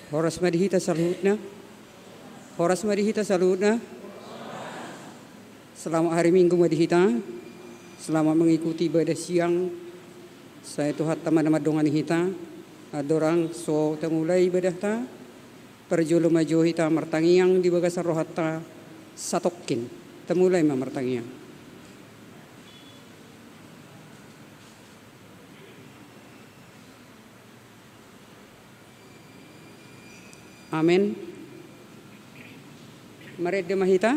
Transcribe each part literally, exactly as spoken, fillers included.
Horas ma di hita saluhutna. Horas ma di hita saluhutna. Selamat hari Minggu ma di hita. Selamat mengikuti ibadah siang. Sai Tuhanta ma na mandongani hita. Andorang so tamulai ibadahta, parjolo ma jo hita martangiang di bagasan rohanta satongkin. Tamulai ma martangiang. Amen. Marende ma hita.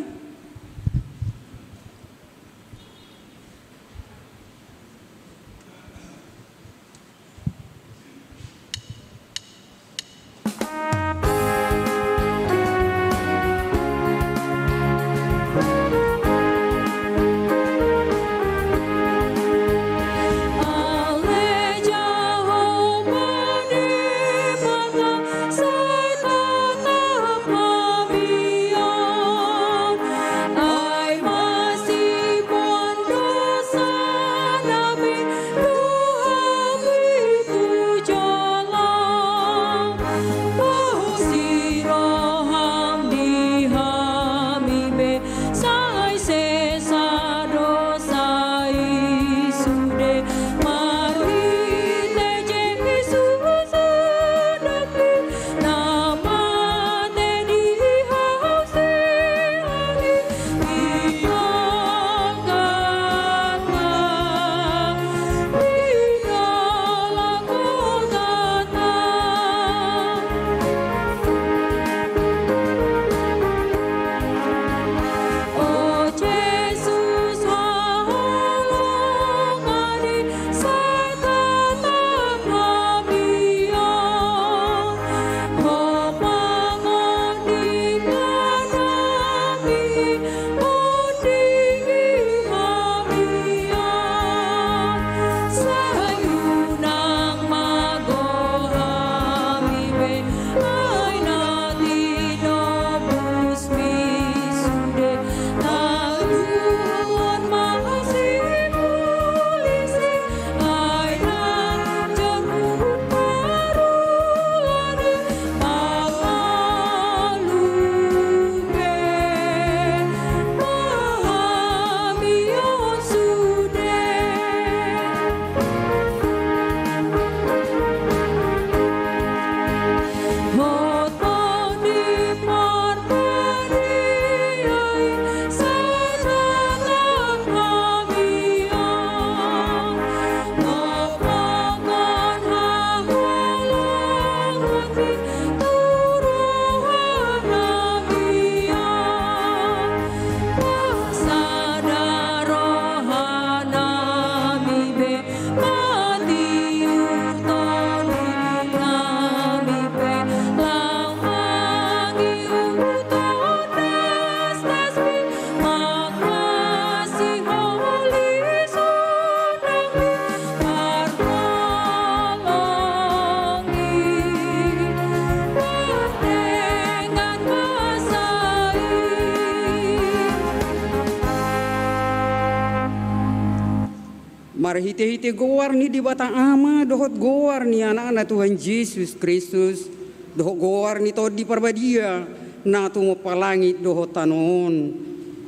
Marhitehite goar ni Debata Ama dohot goar ni Anakna Tuhan Jesus Kristus dohot goar ni Tondi Parbadia na tumompa langit dohot tano on.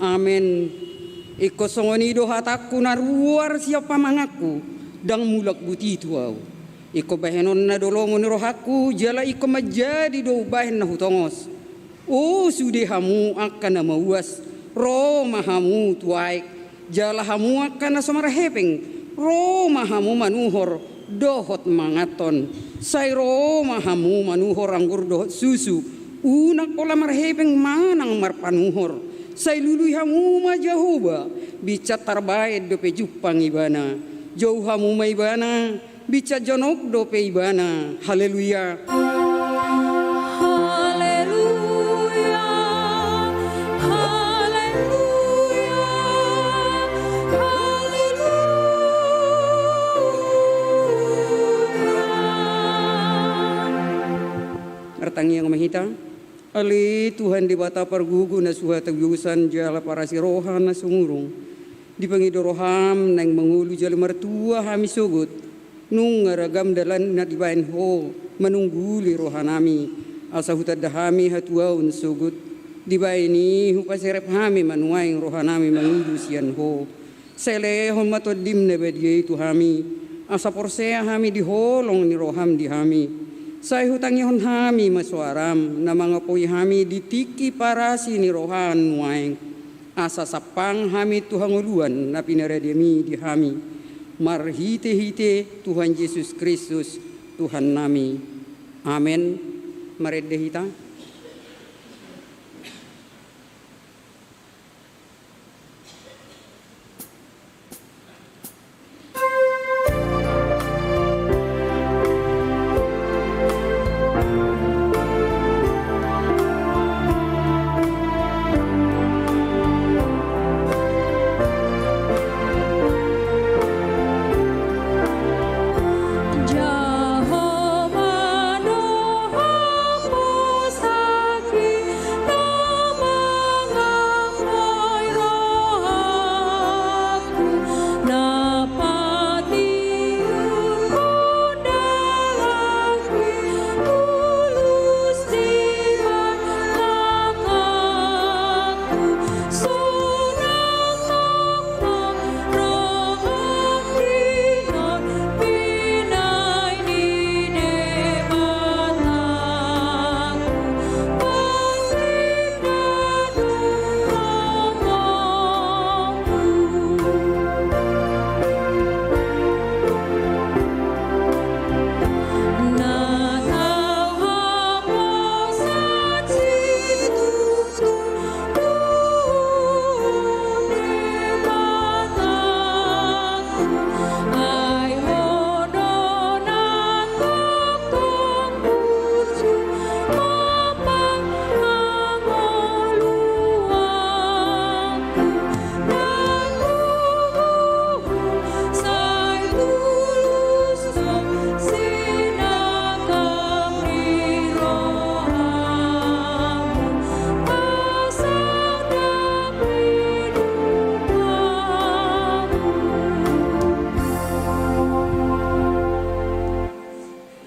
Amen. Ingkon songon i do hatangku na ruar sian pamanganku, ndang mulak buti tu ahu. Ingkon bahenon na dolongon ni rohangku jala ingkon manjadi do umbahen na hutongos. O sude hamu angka na mauas, ro ma hamu tu aek, jala hamu angka na so marhepeng, ro ma hamu manuhor dohot manganhon. Sai ro ma hamu manuhor anggur dohot susu, unang pola marhepeng manang marpanuhor. Sai lului hamu ma Jahowa, binsar tarbaen dope jumpang Ibana. Jou hamu ma Ibana, binsar jonok dope Ibana. Haleluya. Haleluya. Haleluya. Haleluya. Martangiang ma hita. Ale Tuhan Debata pargogo na suhatagosan jala parasi roha na sumurung. Dipangido roham naeng mangolu jala martua hami sogot. Nunga ragam dalan na dibaen ho manungguli rohanami. Asa hutanda hami hatuaon sogot, dibaen i hupaserep hami ma nuaeng rohanami mangido sian Ho. Sai lehon ma Tondim na badia i tu hami, asa porsea hami di holong ni roham di hami. Sai hutangihon hami ma soaram na mangapoi hami di tingki parasi ni roham nuaeng. Asa sampang hami tu hangoluan na pinaradiami di hami, marhitehite Tuhan Jesus Kristus, Tuhannami. Amen. Marende hita.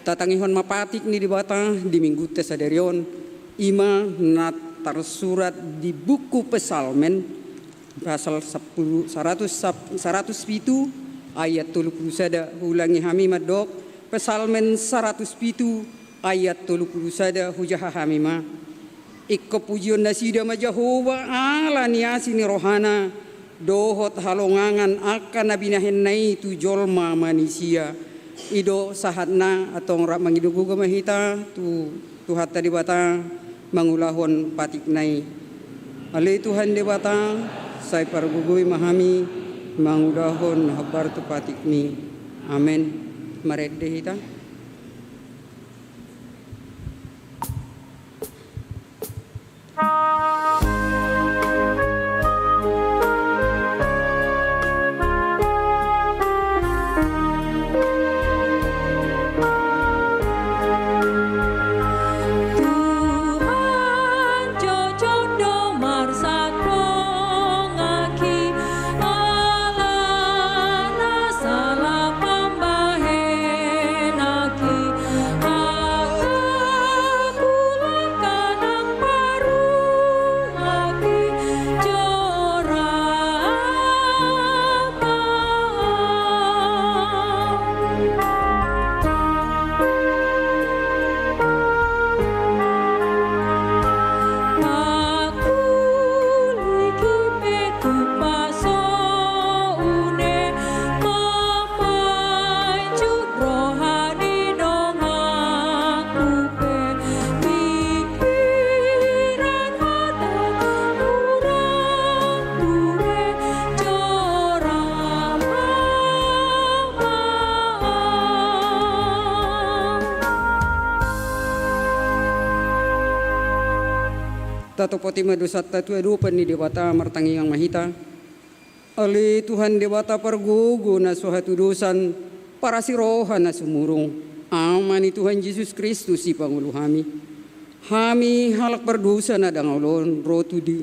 Tatangihon ma patik ni Debata di Minggunta sadari on, i ma na tarsurat di buku Psalmen, pasal sampulu, saratus, saratus pitu ayat tolu pulu sada, huulangi hami mandok, Psalmen saratus pitu ayat tolu pulu sada, hujaha hami ma. Ingkon pujion nasida ma Jahowa ala ni asi ni rohana, dohot halongangan angka na binahenna i tu jolma manisia. I do sahatna, antong rap mangido gogo ma hita tu Tuhanta Debata mangulahon patikna i. Ale Tuhan Debata, sai pargogoi ma hami mangulahon hombar tu patikmi. Amen. Marende hita. Tatopoti ma dosanta tu adopan ni Debata, martangiang ma hita. Ale Tuhan Debata pargogo na so hatudosan, parasi roha na sumurung, Ama ni Tuhan Jesus Kristus sipangolu hami. Hami halak pardosa na dangol on ro tu di,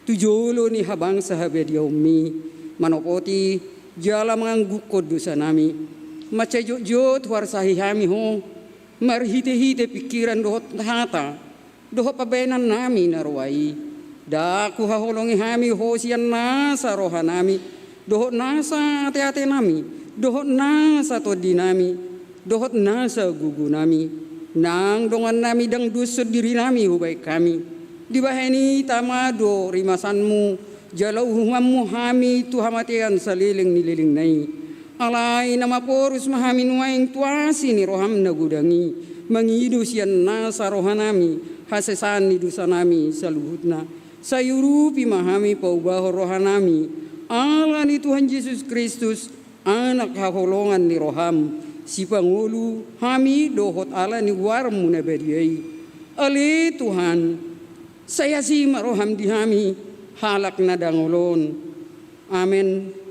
tu jolo ni habangsa habadiaonmi, manopoti jala mangangguhon dosanami. Mansai jotjot huarsahi hami Ho, Marhitehite pingkiran dohot hata, dohot pambahenannami na roa i, ndang huhaholongi hami Ho sian nasa rohanami, dohot nasa ateatenami, dohot nasa tondinami, dohot nasa gogonami, nang dongannami ndang doshon dirinami hubahen hami. Dibahen i tama do rimasanmu, jala uhumanmu hami tu hamatean saleleng ni lelengna i. Alai na maporus ma hami nuaeng tu asi ni roham na godang i, mangido sian nasa rohanami hasesaan ni dosanami saluhutna. Sai urupi ma hami paubahon rohanami, ala ni Tuhan Jesus Kristus, Anak haholongan ni roham, sipangolu hami dohot ala ni goarmu na badia i. Ale Tuhan, sai asi ma roham di hami, halak na dangol on. Amen.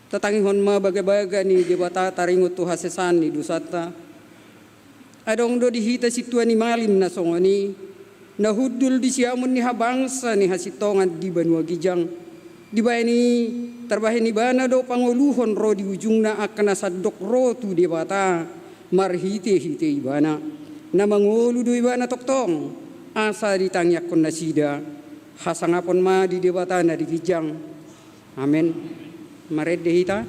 Tatangihon ma bagabaga ni Debata taringot tu hasesaan ni dosanta. Adong do di hita sintua ni malim na songon i, na hundul di siamun ni habangsa ni hasintongan di banua ginjang. Dibahen i, tarbahen ibana do pangoluhon ro di ujungna angka na sandok ro tu Debata, marhitehite ibana. Na mangolu do ibana tongtong, asa ditangiangkon nasida. Hasangapon ma di Debata na di ginjang. Amen. Marende hita.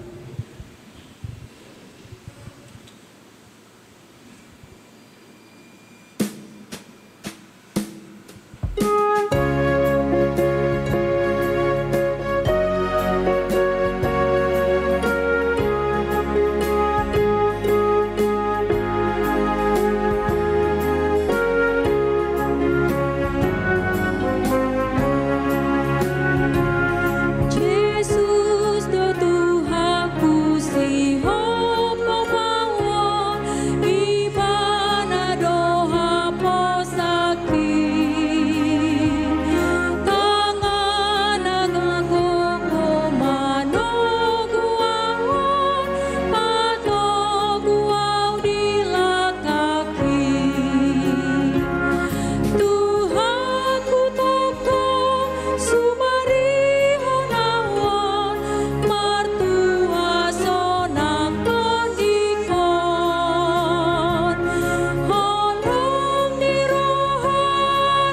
Jesus do Tuhanku, sihol pamauon, Ibana do haposakki. Tangan na nanggo manogu ahu, patogu ahu di langkangki. Tuhanku tongtong sumarihon ahu on, martua sonang tondingkon. Holong ni roha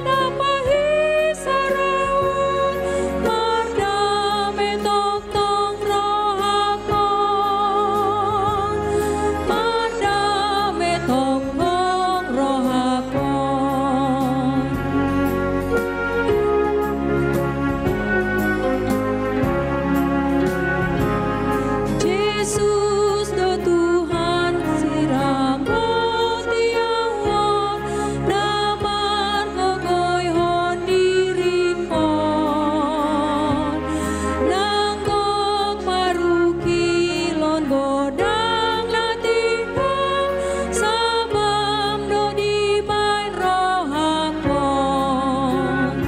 na pahisar ahu on, mardame tongtong rohangkon, mardame tongtong rohangkon. Jesus do Tuhan siramoti ahu on, na margogoihon diringkon. Nang gok marungkilon godang na timbang, sabam do dibahen rohangkon.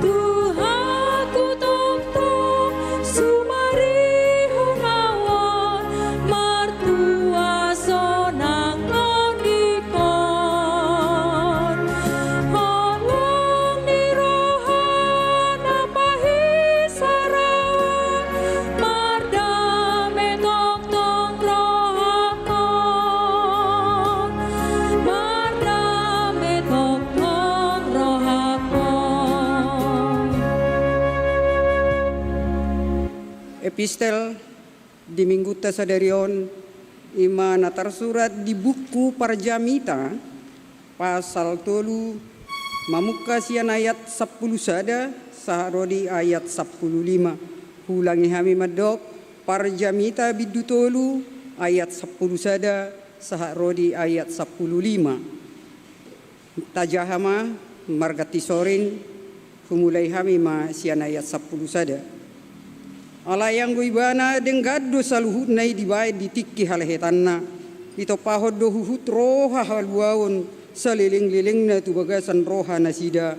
Tuhanku tongtong sumarihon ahu on, martua sonang tondingkon. Holong ni roha na pahisar ahu on, mardame tongtong rohangkon, mardame tongtong rohangkon. Epistel di minggunta sadari on, i ma na tarsurat di buku Parjamita, pasal tolu, mamungka sian ayat sampulu sada sahat ro di ayat sampulu lima. Huulangi hami mandok, Parjamita bindu tolu ayat sampulu sada sahat ro di ayat sampulu lima. Tajaha ma marganti soring, humulai hami ma sian ayat sampulu sada. Alai anggo ibana denggan do saluhutna i dibaen di tingki halehetanna, ditompahon do huhut roha haluaon salelenglelengna tu bagasan rohanasida,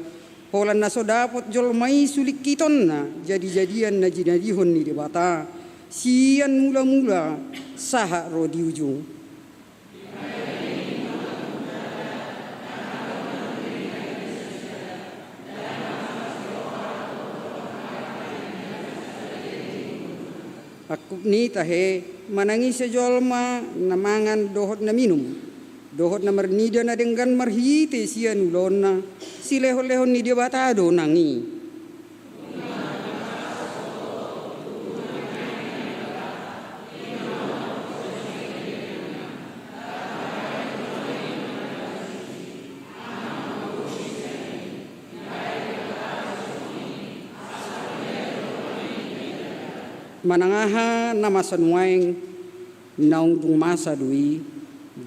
holan na so dapot jolma i sulingkitonna jadijadian na jinadihon ni Debata, sian mulamula sahat ro di ujung. Angkup ni tahe, manang ise jolma na mangan dohot na minum, dohot na marnida na denggan marhite sian ulaonna, silehonlehon ni Debata do nang i. Manang aha na masa nuaeng, naung dung masa do i,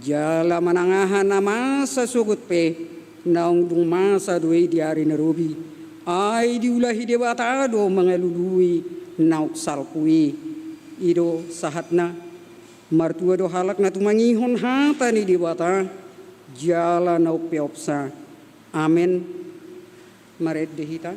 jala manang aha na masa sogot pe, naung dung masa do i di ari na robi. Ai diulahi Debata do mangalului naung salpu i. I do sahatna. Martua do halak na tumangihon hata ni Debata, jala na umpeopsa. Amen. Marende hita.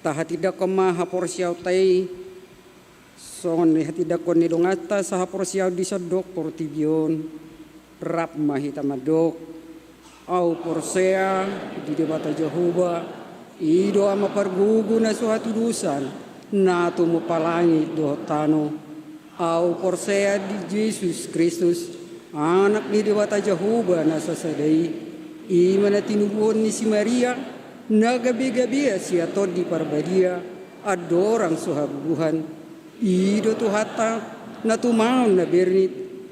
Tahatindangkon ma haporseaonta i songon ni hatindangkon ni donganta sahaporseaon di sandok portibi on. Rap ma hita mandok. Ahu porsea di Debata Jahowa, i do Ama pargogo na so hatudosan, na tumompa langit dohot tano. Ahu porsea di Jesus Kristus, Anak ni Debata Jahowa na sasada i, i ma na tinubuhon ni si Maria, na gabe-gabea sian Tondi Parbadia, andorang so habubuhan. I do Tuhanta, na tumaon na bernit,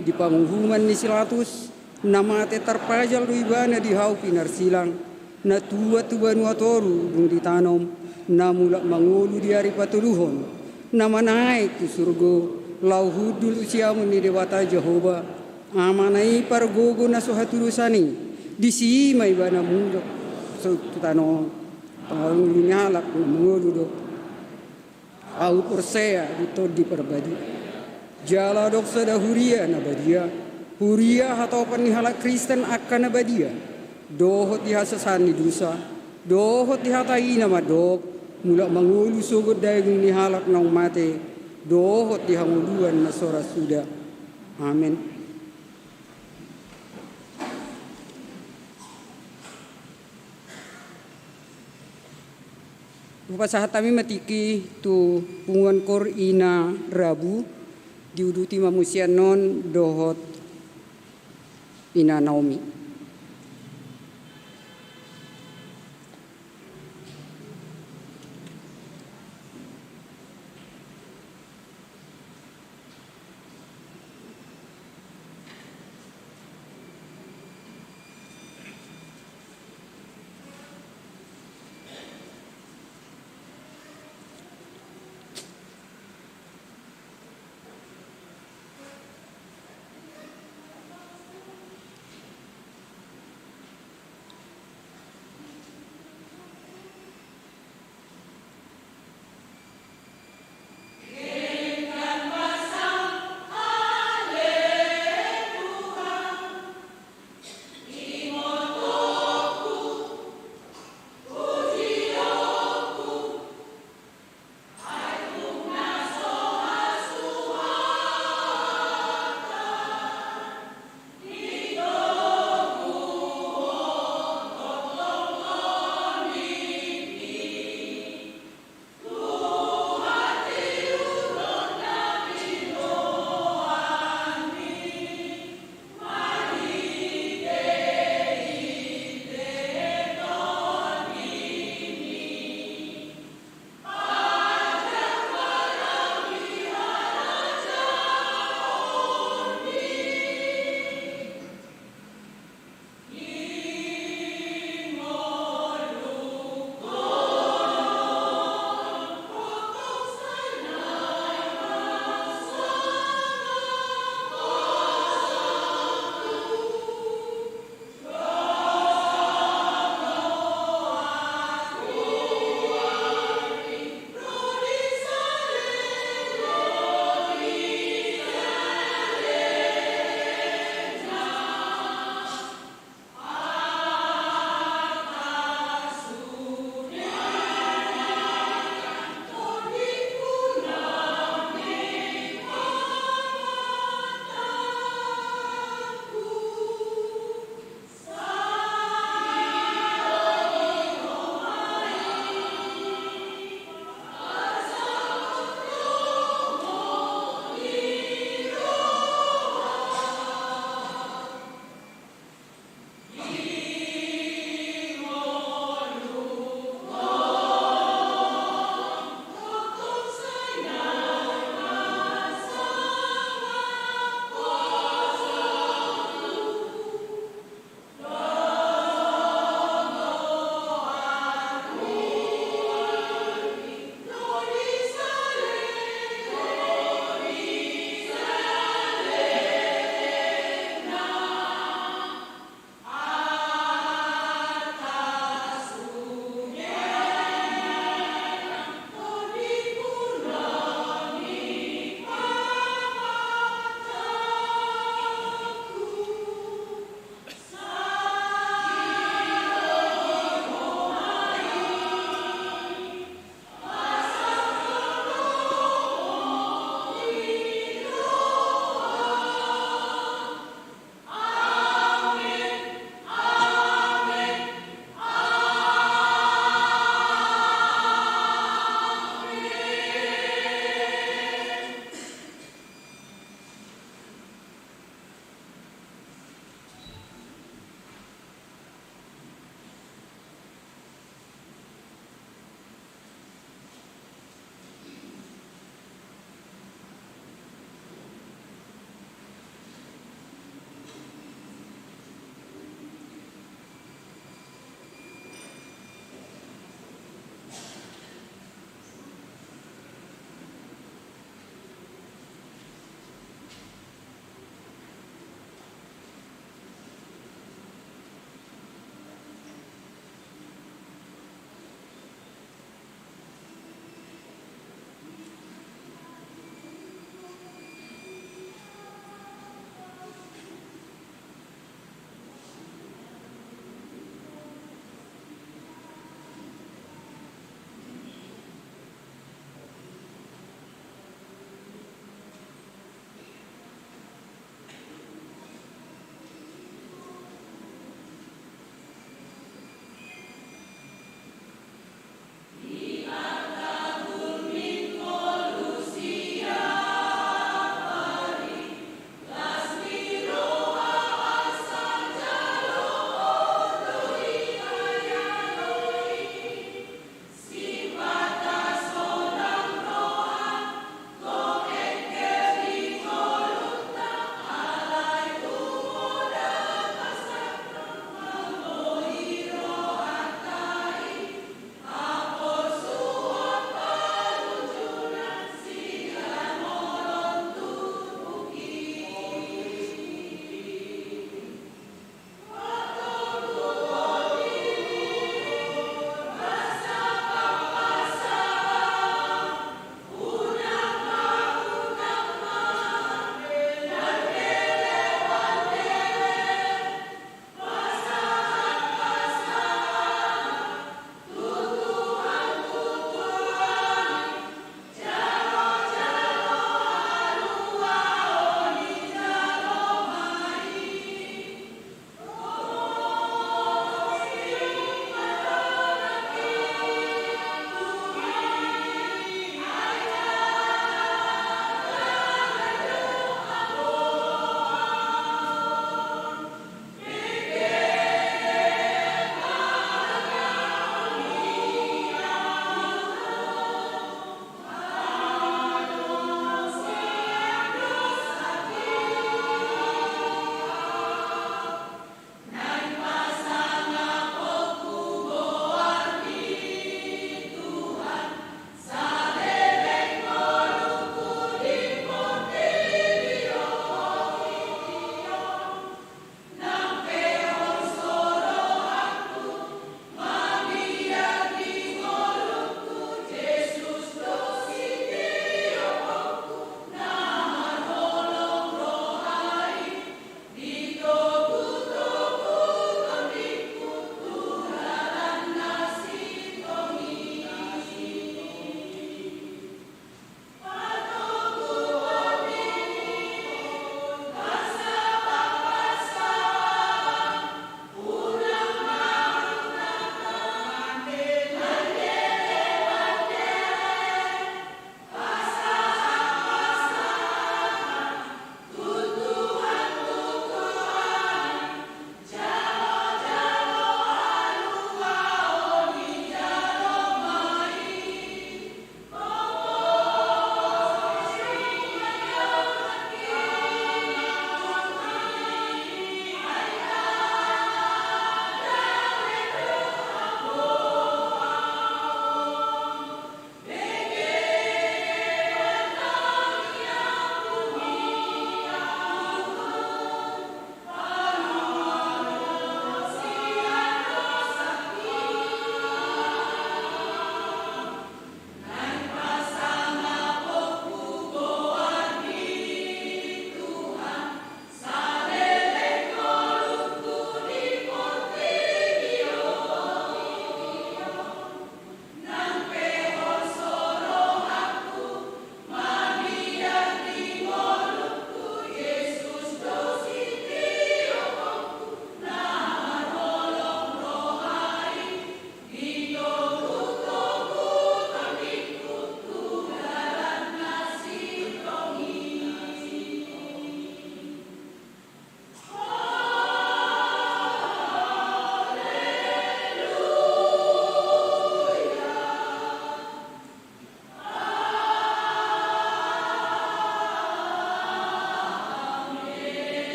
di panguhuman ni si Latus, na mate tarpajal do ibana di hau pinarsilang, na tuat tu banua toru dung ditanom, na mulak mangolu di ari patoluhon, na manaek tu surgo, laho hundul tu siamun ni Debata Jahowa, Amana i pargogo na so hatudosan i, disi ma ibana mulak tu tano, pangolu ni halak na mangolu do. Ahu porsea di Tondi Parbadia. Jala adong sada huria na badia, huria hatopan ni halak Kristen angka na badia, dohot di hasesaan ni dosa, dohot di hata i na mandok, mulak mangolu sogot daging ni halak naung mate, dohot di hangoluan na so ra suda. Amen. Hupasahat hami ma tingki tu punguan koor Ina Rabu, diuduti ma muse annon dohot Ina Naomi.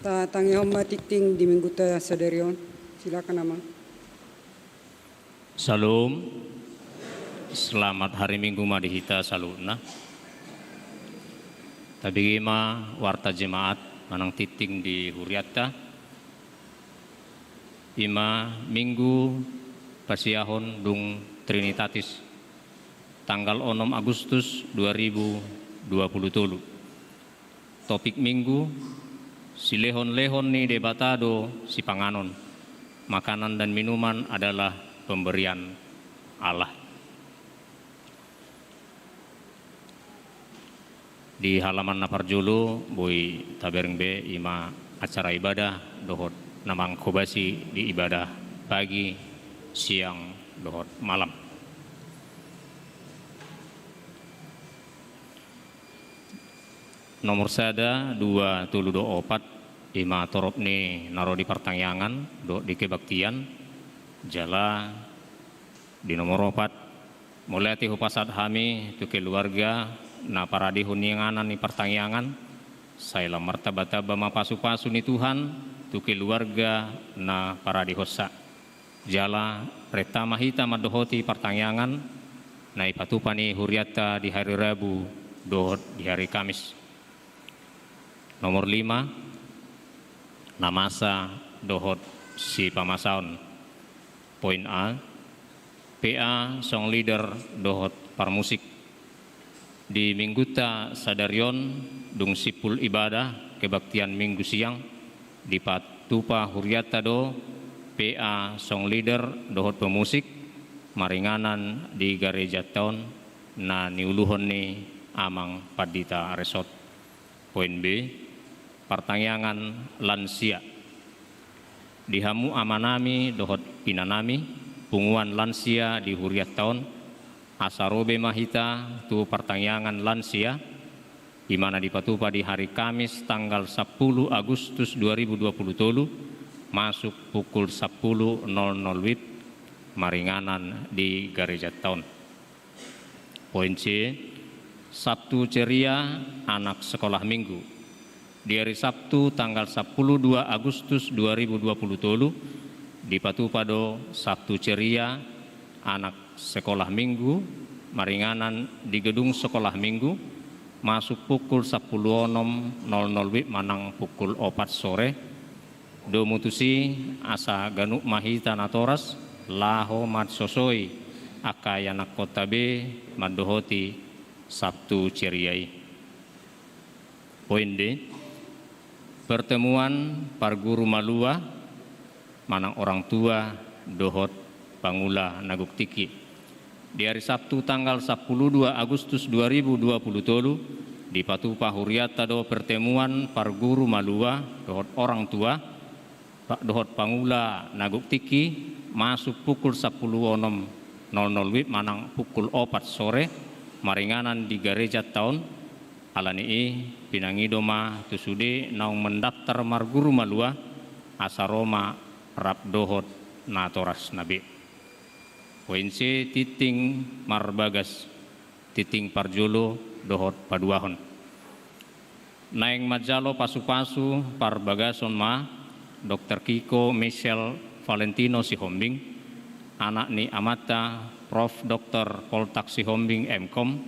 Tatangihon ma tingting di Mingguta sadari on. Silakan, Amang. Syalom. Selamat hari Minggu ma di hita saluhutna. Tabege ma warta jemaat manang tingting di hurianta. I ma Minggu pasiahon dung Trinitatis, tanggal onom Agustus dua ribu dua puluh tolu. Topik Minggu: Silehon-lehon ni Debata do sipanganon. Makanan dan minuman adalah pemberian Allah. Di halaman na parjolo boi tabereng be, i ma acara ibadah dohot na manghobasi di ibadah pagi, siang dohot malam. Nomor sada, dua, tolu dohot opat, i ma torop ni na ro di partangiangan dohot di kebaktian. Jala di nomor opat, mauliate hupasahat hami tu keluarga na paradehon ni inganan ni partangiangan. Sai lam martamba-tamba ma pasu-pasu ni Tuhan tu keluarga na paradehonsa. Jala renta ma hita mandohoti partangiangan na ipatupa ni hurianta di hari Rabu dohot di hari Kamis. Nomor lima, na masa dohot sipamasaon. Poin A, P A, song leader dohot parmusik. Di Mingguta sadari on, dung simpul ibadah kebaktian Minggu siang, dipatupa hurianta do P A, song leader dohot pemusik maringanan di garejanta on, na niuluhon ni Amang Pandita Resort. Poin B, partangiangan lansia. Di hamu amanami dohot inanami, punguan lansia di hurianta on, asa ro be ma hita tu partangiangan lansia, i ma na dipatupa di hari Kamis tanggal sampulu Agustus dua ribu dua puluh tolu, masuk pukul sampulu nol nol WIB, maringanan di garejanta on. Poin C, Sabtu Ceria, anak sekolah Minggu. Di hari Sabtu tanggal sampulu dua Agustus dua ribu dua puluh tolu, dipatupa do Sabtu Ceria, anak sekolah Minggu, maringanan di gedung sekolah Minggu, masuk pukul sampulu onom nol nol WIB manang pukul opat sore. Domu tusi, asa ganup ma hita natoras laho mansosoi angka ianakkonta be mandohoti Sabtu Ceria i. Poin D, pertemuan parguru malua manang orang tua dohot pangula na gok tingki. Di hari Sabtu tanggal sampulu dua Agustus dua ribu dua puluh tolu, dipatupa hurianta do pertemuan parguru malua dohot orang tua, pa-, dohot pangula na gok tingki, masuk pukul sampulu onom nol nol WIB manang pukul opat sore, maringanan di garejanta on. Ala ni i, pinangido ma tu sude naung mendaftar marguru malua, asa ro ma rap dohot natorasna be. Poin C, tingting marbagas, tingting parjolo dohot paduahon. Naeng manjalo pasu-pasu parbagason ma Dokter Kiko Michel Valentino Sihombing, anak ni amanta Prof Doktor Poltak Sihombing, M Kom,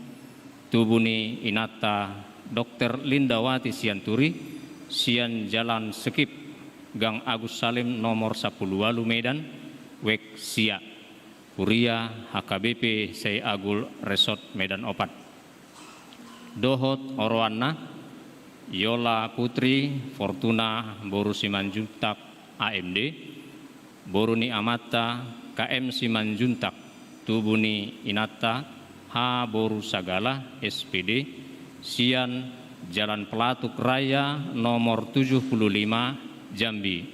tubu ni inanta Dokter Lindawati Sianturi, sian Jalan Sekip, Gang Agus Salim nomor sampulu ualu, Medan, wek sia. Huria H K B P Sei Agul, Resort Medan Opat. Dohot oroanna: Yola Putri Fortuna boru Simanjuntak, A M D, boru ni amanta K M Simanjuntak, tubu ni inanta H boru Sagala, S P D, sian Jalan Pelatuk Raya nomor tujuh puluh lima, Jambi.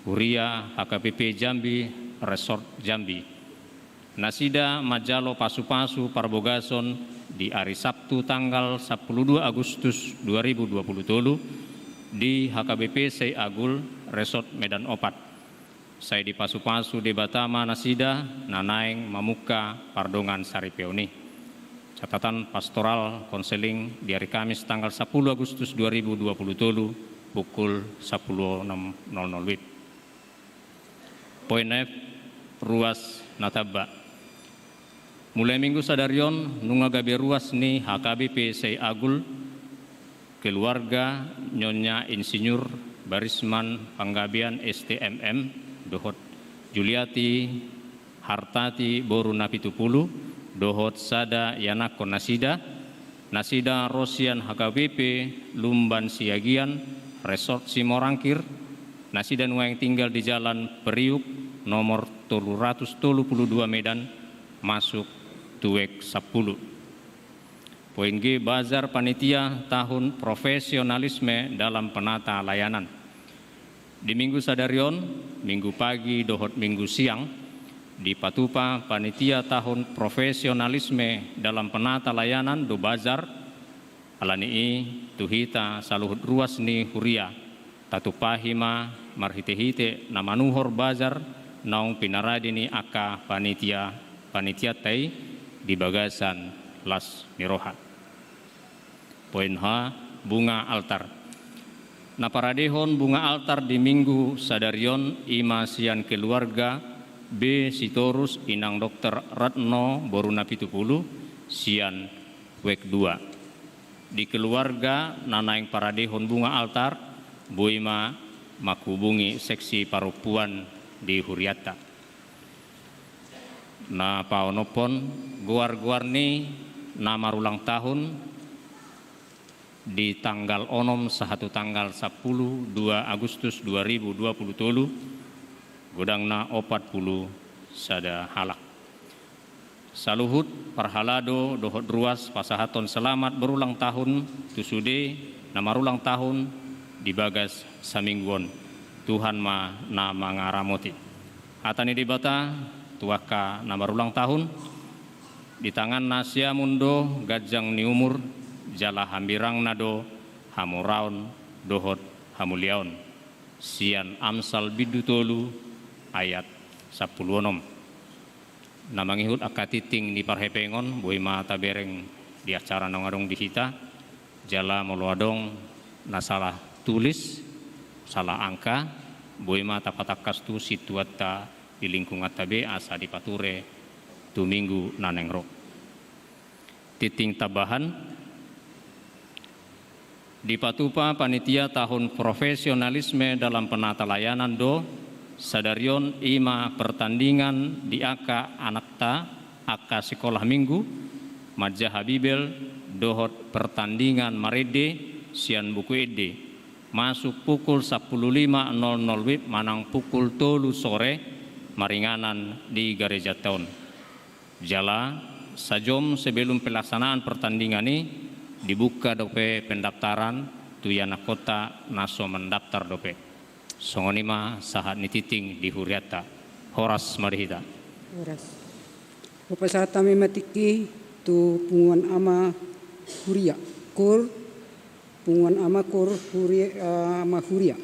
Huria H K B P Jambi, Resort Jambi. Nasida manjalo pasu-pasu parbogason di ari Sabtu tanggal sampulu dua Agustus dua ribu dua puluh tolu di H K B P Sei Agul, Resort Medan Opat. Sai dipasu-pasu Debata ma nasida na naeng mamungka pardongan saripeon i. Catatan pastoral konseling di ari Kamis tanggal sampulu Agustus dua ribu dua puluh tolu, pukul sampulu onom nol nol W I B. Poin F, ruas na tamba. Mulai minggu sadari on, nunga gabe ruas ni H K B P Sei Agul, keluarga Nyonya Insinyur Barisman Panggabean, S T M M, dohot Juliati Hartati boru Napitupulu, dohot sada ianakhon nasida, nasida ro sian H K B P Lumban Siagian, Resort Simorangkir, nasida nuaeng tinggal di Jalan Priuk nomor tolu ratus tolu pulu dua Medan, masuk tu W E K sampulu. Poin G, bazar panitia tahun profesionalisme dalam penata layanan. Di minggu sadari on, minggu pagi dohot minggu siang, dipatupa panitia tahun profesionalisme dalam penata layanan do bazar. Ala ni i, tu hita saluhut ruas ni huria, tatupahi ma marhitehite na manuhor bazar naung pinarade ni angka panitia, panitianta i di bagasan las ni roha. Poin H, bunga altar. Na paradehon bunga altar di minggu sadari on i ma sian keluarga B Sitorus, inang dokter Ratno boru Napitupulu, sian W E K dua. Di keluarga na naeng paradehon bunga altar, boi ma manghubungi seksi parompuan di hurianta. Na paonomhon, goar-goar ni na marulang tahun di tanggal onom sahat tu tanggal sampulu dua Agustus dua ribu dua pulu tolu, godangna opat pulu sada halak. Saluhut parhalado dohot ruas pasahathon selamat berulang tahun tu sude na marulang tahun di bagas saminggu on. Tuhan ma na mangaramoti. Hata ni Debata tu angka na marulang tahun, di tanganna siamun do ganjang ni umur, jala hambirangna do hamoraon dohot hamuliaon. Sian Amsal bindu tolu ayat sampulu onom. Na mangihut angka tingting ni parhepengon, boi ma tabereng di acara naung adong di hita, jala molo adong na salah tulis, salah angka, boi ma tapatangkas tu sintuanta di lingkunganta be asa dipature tu minggu na naeng ro. Tingting tambahan, dipatupa panitia tahun profesionalisme dalam penata layanan do sadari on i ma pertandingan di angka anakta angka sikola minggu, manjaha Bibel dohot pertandingan marende sian buku ende, masuk pukul sampulu lima nol nol W I B manang pukul tolu sore maringanan di garejanta on. Jala sajom sebelum pelaksanaan pertandingan i, dibuka dope pendaftaran tu ianakhonta na so mendaftar dope. Songon i ma sahat ni tingting di hurianta. Horas ma di hita. Horas. Hupasahat hami ma tingki tu punguan ama huria, KUR, punguan ama KUR, huri-, eh, ama huria.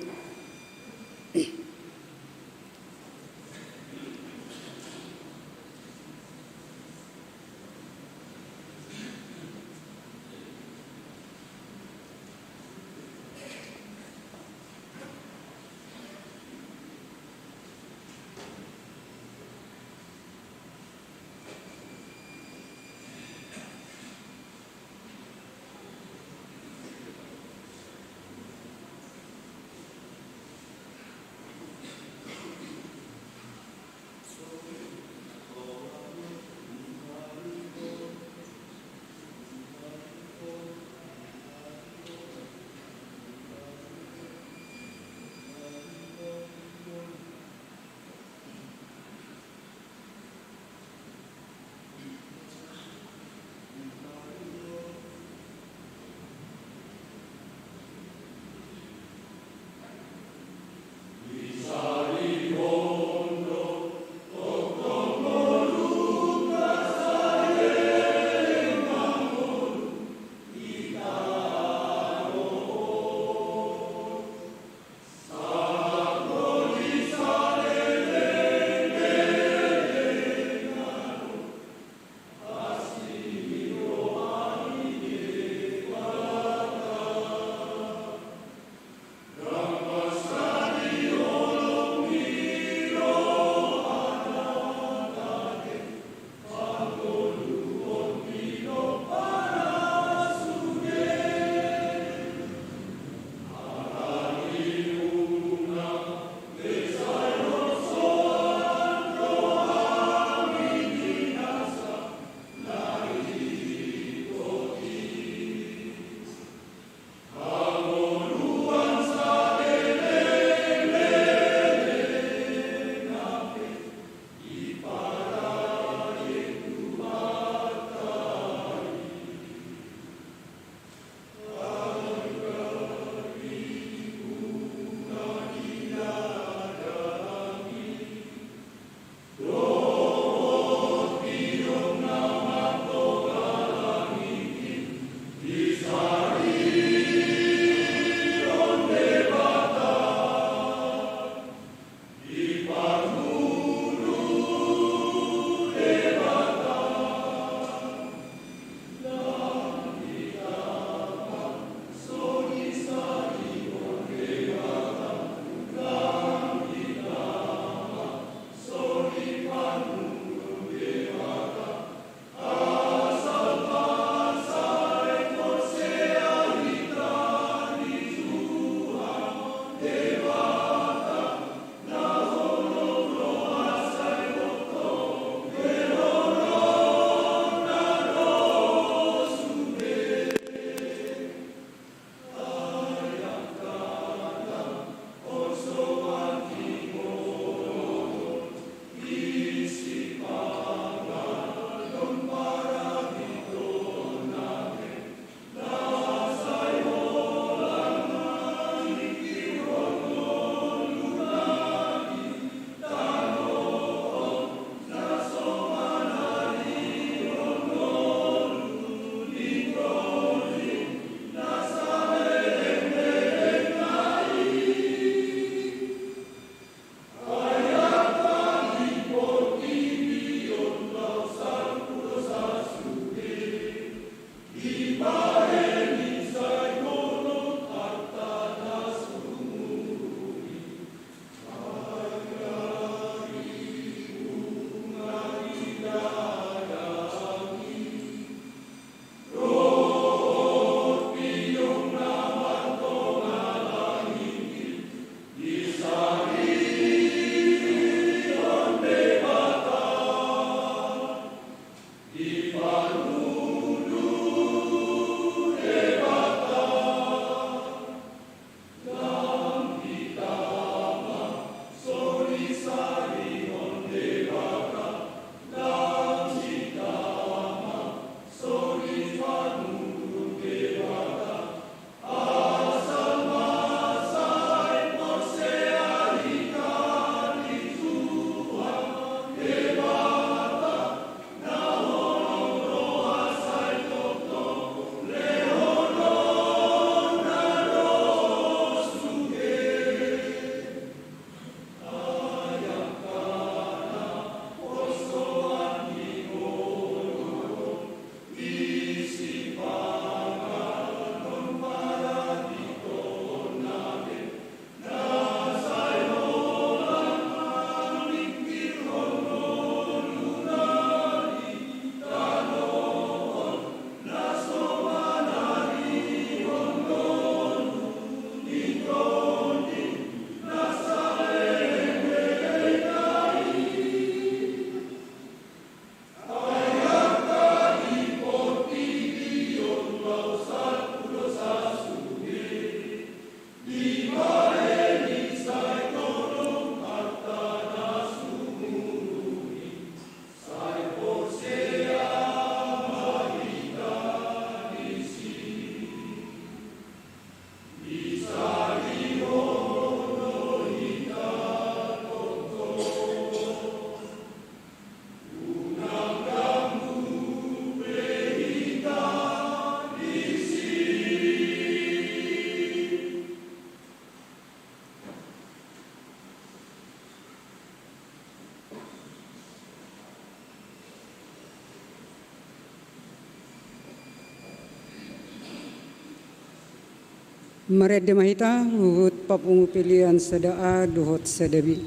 Marende ma hita huhut papungu pelean sada A dohot sada B.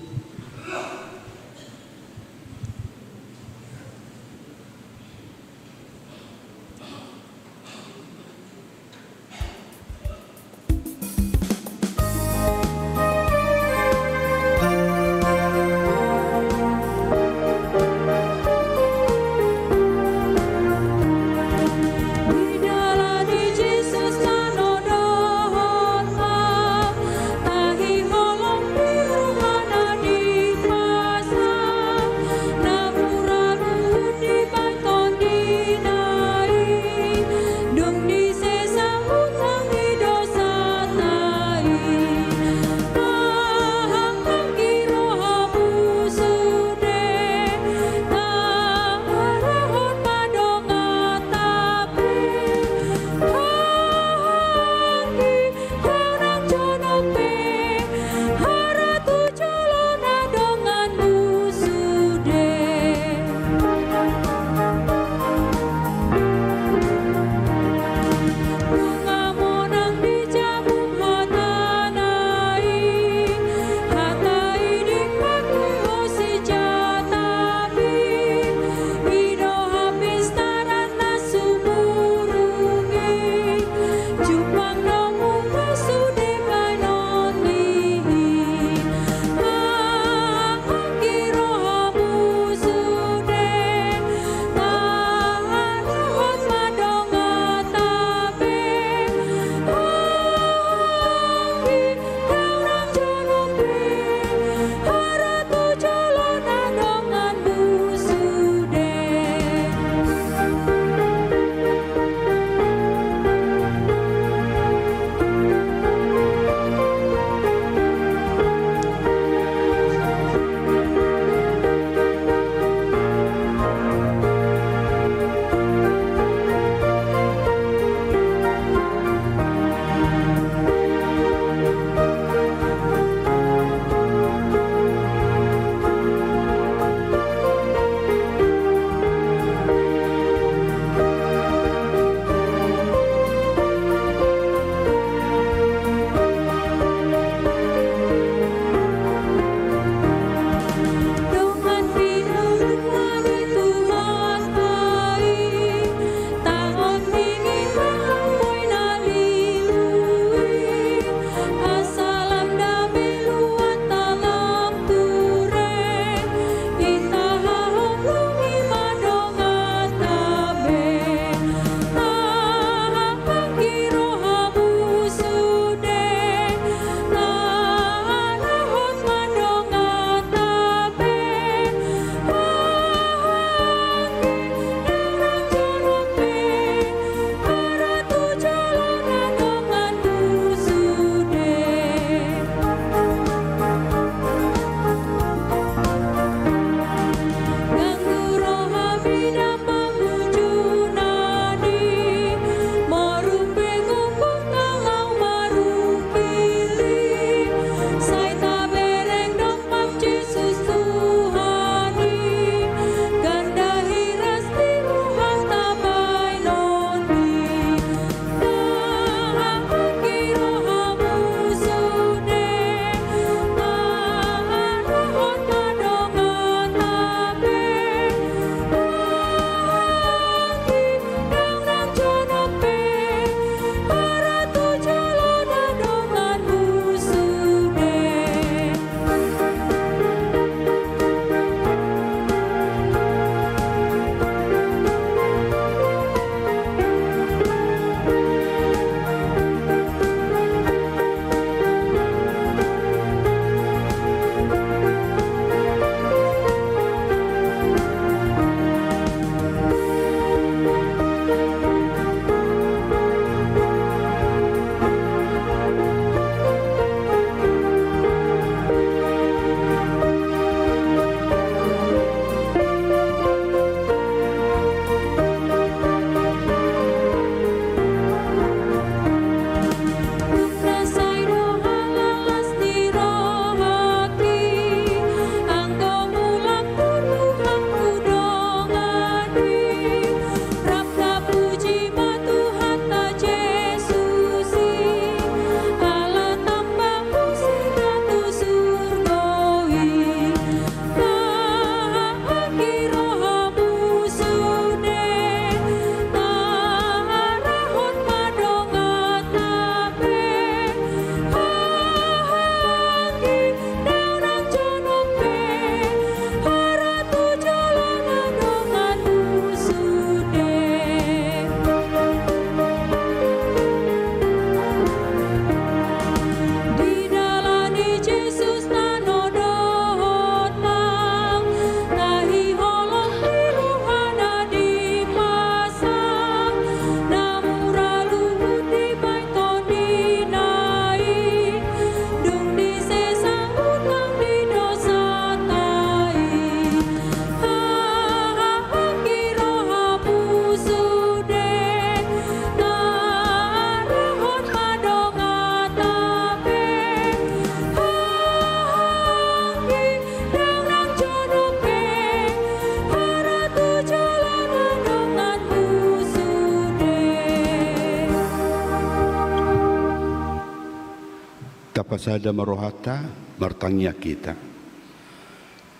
Tapasada ma rohanta, martangiang hita.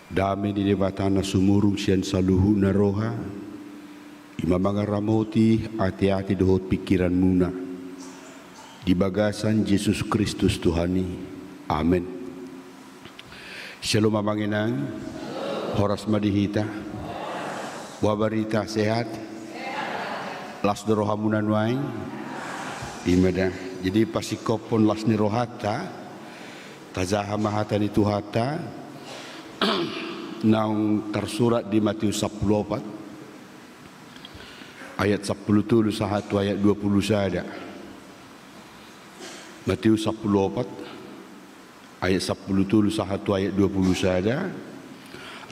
Dame ni Debata na sumurung sian saluhutna roha, i ma mangaramoti ateate dohot pingkiranmuna, di bagasan Jesus Kristus Tuhan i. Amen. Shalom amang inang. Horas ma di hita. Boha barita, sehat? Las do rohamuna nuaeng? I ma da. Jadi pasingkophon las ni rohanta, tajaha ma hata ni Tuhanta naung tarsurat di Matius sampulu opat, ayat sampulu tolu sahat tu ayat dua pulu sada. Matius sampulu opat, ayat sampulu tolu sahat tu ayat dua pulu sada.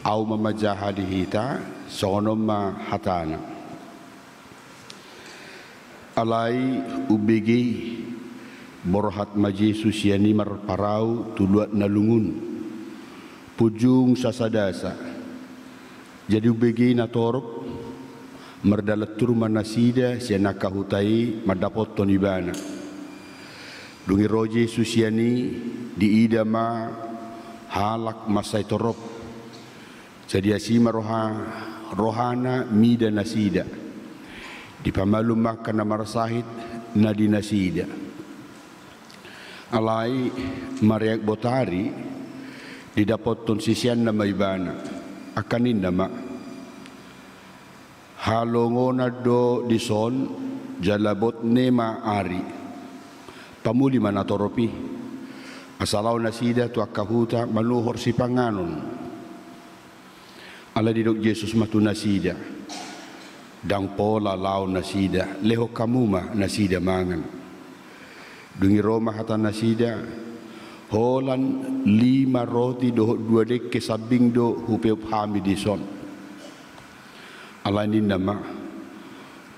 Ahu ma manjaha di hita, songon on ma hatana. Alai umbege i, borhat ma Jesus sian i marparau tu luat na lungun, punjung sasadasa. Jadi umbege i natorop, mardalan tur ma nasida sian angka huta i mandapothon ibana. Dung i ro Jesus sian i, diida ma halak mansai torop. Jadi asi ma roha, rohana mida nasida. Dipamalum ma angka na marsahit na di nasida. Alai mareak botari, didapothon siseanna ma ibana, angka ninna ma: Halongonan do dison, jala botne ma ari. Pamuli ma natorop i, asa laho nasida tu angka huta manuhor sipanganon. Alai didok Jesus ma tu nasida: Ndang pola laho nasida, lehon hamu ma nasida mangan. Dung i ro ma hata nasida: Holan lima roti dohot dua dengke sambing do hupeop hami dison. Alai ninna ma: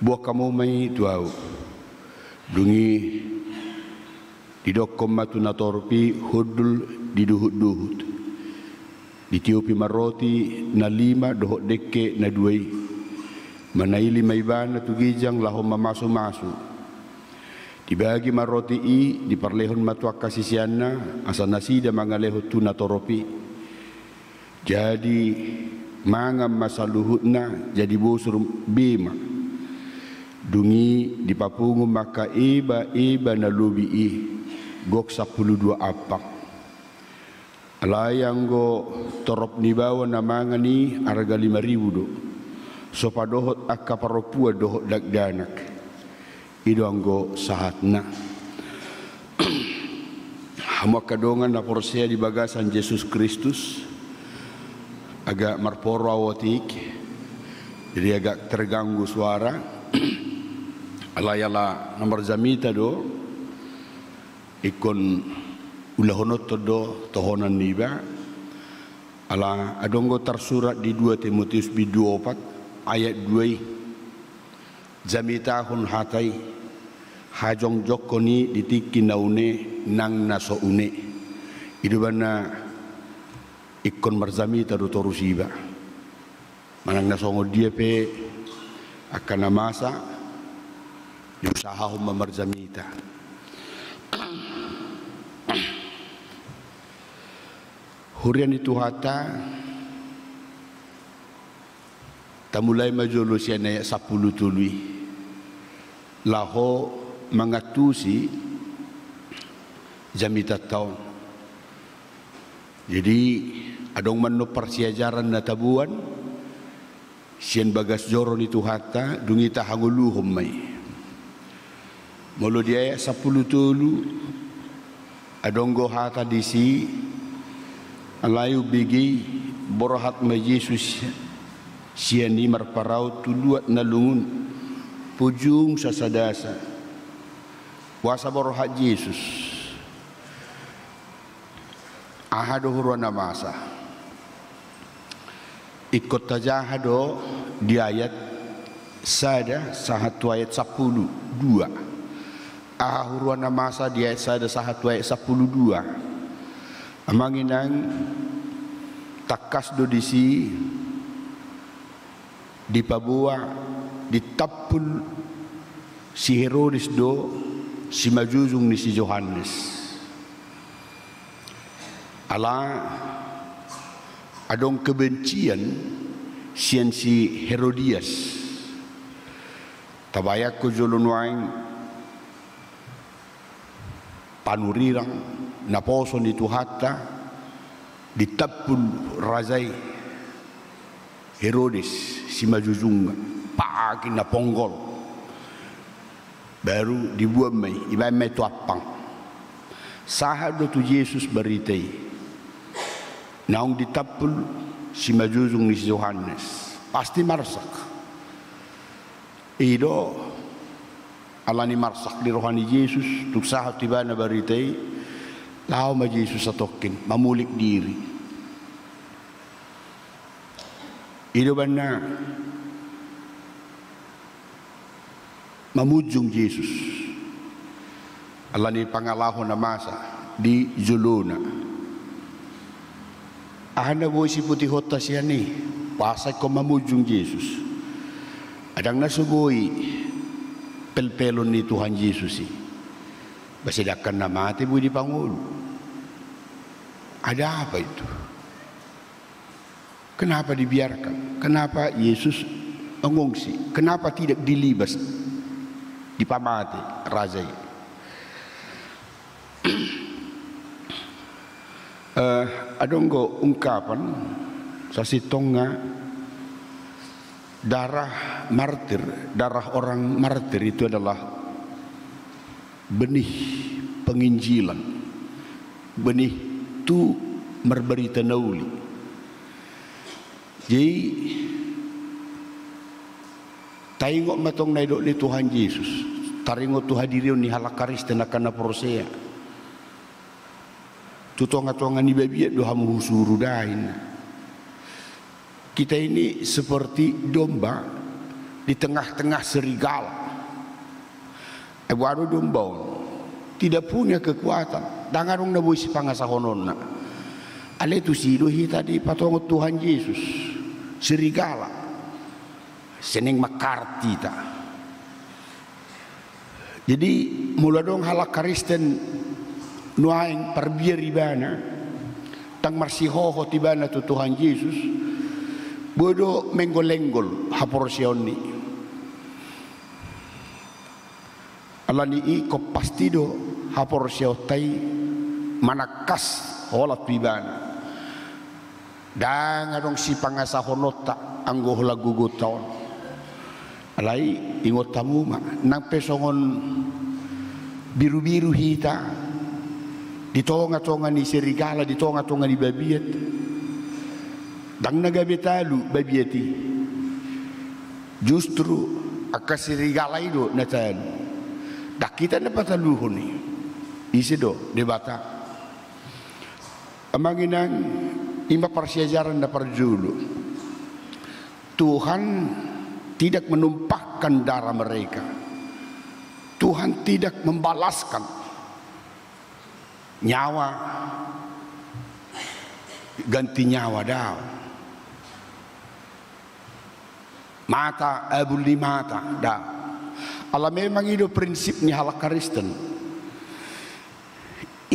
Boan hamu ma i tu ahu. Dung i didokkon ma tu natorop i hundul diduhutduhut. Ditiopi ma roti na lima dohot dengke na dua i. Manaili ma ibana tu ginjang laho mamasumasu. Dibagi ma roti i, diparlehon ma tu angka siseanna, asa nasida mangalehon tu natorop i. Jadi mangan ma saluhutna, jadi bosur be ma. Dung i dipapungu ma angka ebaeba na lobi i, gok sampulu dua ampang. Alai anggo torop ni baoa na mangan i arga lima ribu do, so padohot angka parompuan dohot dakdanak. I do anggo sahatna. Hamu angka dongan na porsea di bagasan Jesus Kristus, agak marporo ahu otik, jadi agak terganggu suara. Alai ala na marjamita do, ingkon ulahononta do tohonan niba. Ala adong do tarsurat di dua Timoteus bindu opat ayat dua i: Jamitahon hata i, hajongjongkon i di tingki na une nang na so une. I do umbahen na ingkon marjamita do torus iba. Manang na songon dia pe angka na masa, diusahahon ma marjamita. Huria ni Tuhanta, tamulai ma jolo sian ayat sampulu tolu i, laho mangantusi jamitanta on. Jadi adong ma annon parsiajaran na taboan sian bagas joro ni Tuhanta, dung i tahangoluhon ma i. Molo di ayat sampulu tolu, adong do hata disi: Alai umbege i, borhat ma Jesus sian i marparau tu luat na lungun, punjung sasadasa. Boasa borhat Jesus? Aha do huroa na masa? Ingkon tajaha do di ayat sada sahat tu ayat sampulu dua. Aha huroa na masa di ayat sada sahat tu ayat sampulu dua? Amang inang, tangkas do disi dipaboa, ditampul si Herodes do simanjujung ni si Johannes. Ala adong kebencian sian si Herodias. Tabayangkon jolo nuaeng panurirang naposo ni Tuhanta ditampul raja i Herodes simanjujungna, pagi na ponggol. Baru dibuan ma i, ibaen ma i tu ampang. Sahat do tu Jesus barita i, naung ditampul simanjujung ni si Johannes. Pasti marsak. I do, alani marsak ni roha ni Jesus, tung sahat tu ibana barita i, laho ma Jesus satongkin, mamulik diri. I do umbahen na mamunjung Jesus. Alani pangalaho na masa di jolona. Aha na boi siputihonta sian i, pasahat mamunjung Jesus. Ndang na so boi pelpelon ni Tuhan Jesus i. Ba sedangkan na mate boi dipangolu. Ada apa itu? Kenapa dibiarkan? Kenapa Yesus mengungsi? Kenapa tidak dilibas, dipamate raja i? Eh, adong do ungkapan sasintongna, darah martir, darah orang martir itu adalah benih penginjilan, benih tu marbarita na uli. Jadi, taingot ma tong na nidok ni Tuhan Jesus, taringot tu hadirion ni halak Kristen angka na porsea. Tu tonga-tonga ni babiat do hamu husuru, dainna. Kita ini seperti domba di tengah-tengah serigala. Eh, boha do domba on? Tidak punya kekuatan. Ndang adong na boi sipangasahononna. Alai tusi do hita dipatongon Tuhan Jesus, serigala. Seneng mangkarat hita. Jadi, molo adong halak Kristen nuaeng parbiar ibana, ndang marsihohot ibana tu Tuhan Jesus, boi do menggol-enggol haporseaon i. Alani i ingkon pasti do haporseaonta i manangkas holan tu ibana. Ndang adong sipangasahononta anggo holan gogonta on. Alai ingot hamu ma, nang pe songon birubiru hita di tonga-tonga ni serigala, di tonga-tonga ni babiat, ndang na gabe talu babiat i. Justru angka serigala i do na talu. Ndang hita na pataluhon i. Ise do? Debata. Amang inang, i ma parsiajaran na parjolo. Tuhan tidak menumpahkan darah mereka. Tuhan tidak membalaskan nyawa ganti nyawa, daong. Mata abul ni mata, daong. Ala memang i do prinsip ni halak Kristen.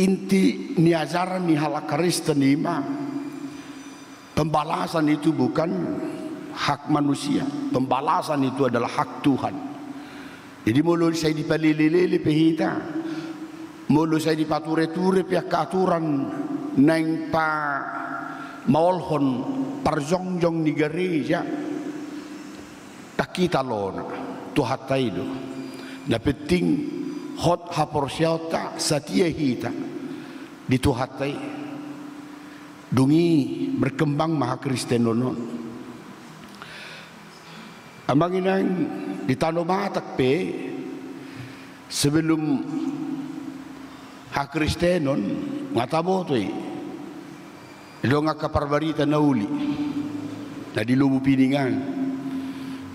Inti ni ajaran ni halak Kristen i ma, pembalasan itu bukan hak manusia, pembalasan itu adalah hak Tuhan. Jadi molo sai dipalele-lele pe hita, molo sai dipatureture pe angka aturan naeng pamaolhon parjongjong ni gareja, ndang hita lona, Tuhanta i do. Na penting hot haporseaonta, satia hita di Tuhanta i. Dung i berkembang ma hakristenon on. Amang inang, di Tano Batak pe, sebelum hakristenon, nga taboto i. Adong angka parbarita na uli na di Lubu Piningan,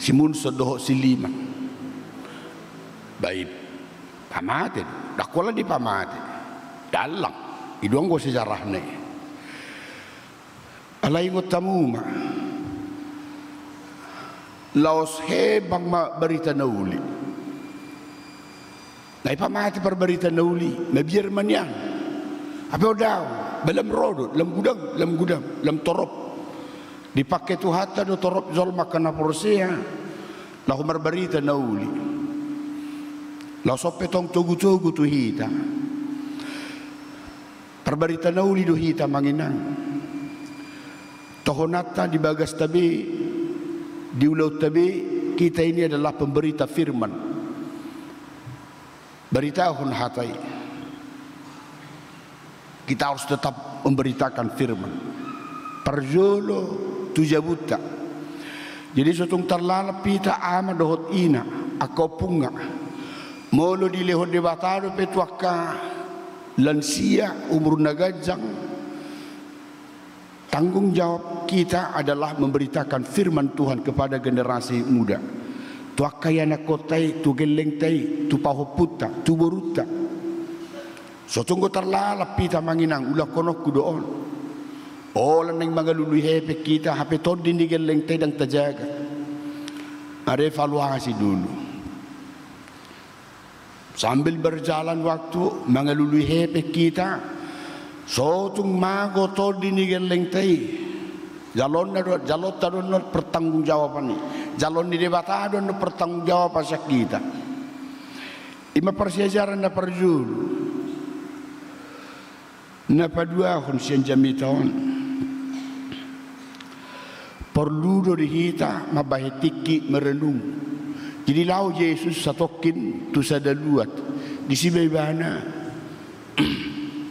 si Munson dohot si Liman. Ba i pamate do, ndang holan dipamate. Dalan i do anggo sejarahna i. Alai ingot hamu ma, laos hembang ma barita na uli. Na ipamate parbarita na uli, mabiar ma nian. Hape on daong. Ba lam ro do, lam godang, lam godang, lam torop. Dipangke Tuhanta do torop jolma angka na porsea laho marbarita na uli. Laos on pe tong togu-togu tu hita. Parbarita na uli do hita, amang inang. Tohonanta di bagasta be, di ulaonta be, kita ini adalah pemberita firman. Baritahon hata i. Kita harus tetap memberitakan firman. Parjolo tu jabunta. Jadi so tung tarlalap hita, ama dohot ina, angka ompungna. Molo dilehon Debata dope tu angka lansia, umur na ganjang, tanggung jawab kita adalah memberitakan firman Tuhan kepada generasi muda. Tu angka ianakkonta i, tu gellengta i, tu pahompunta, tu borunta. So tung do tarlalap hita, amang inang, ulahononku do on. Holan naeng mangalului hepeng hita, hape tondi ni gellengta i ndang tajaga. Ada evaluasi dulu. Sambil berjalan waktu, mangalului hepeng hita, so tung mago tondi ni gellengta i. Jalonna do, jalonta do on pertanggungjawaban i. Jalon ni Debata do on pertanggungjawaban sian hita. I ma parsiajaran na parjolo. Na paduahon sian jamita on. Porlu do di hita mambahen tingki merenung. Jadi laho Jesus satongkin tu sada luat. Disi ma ibana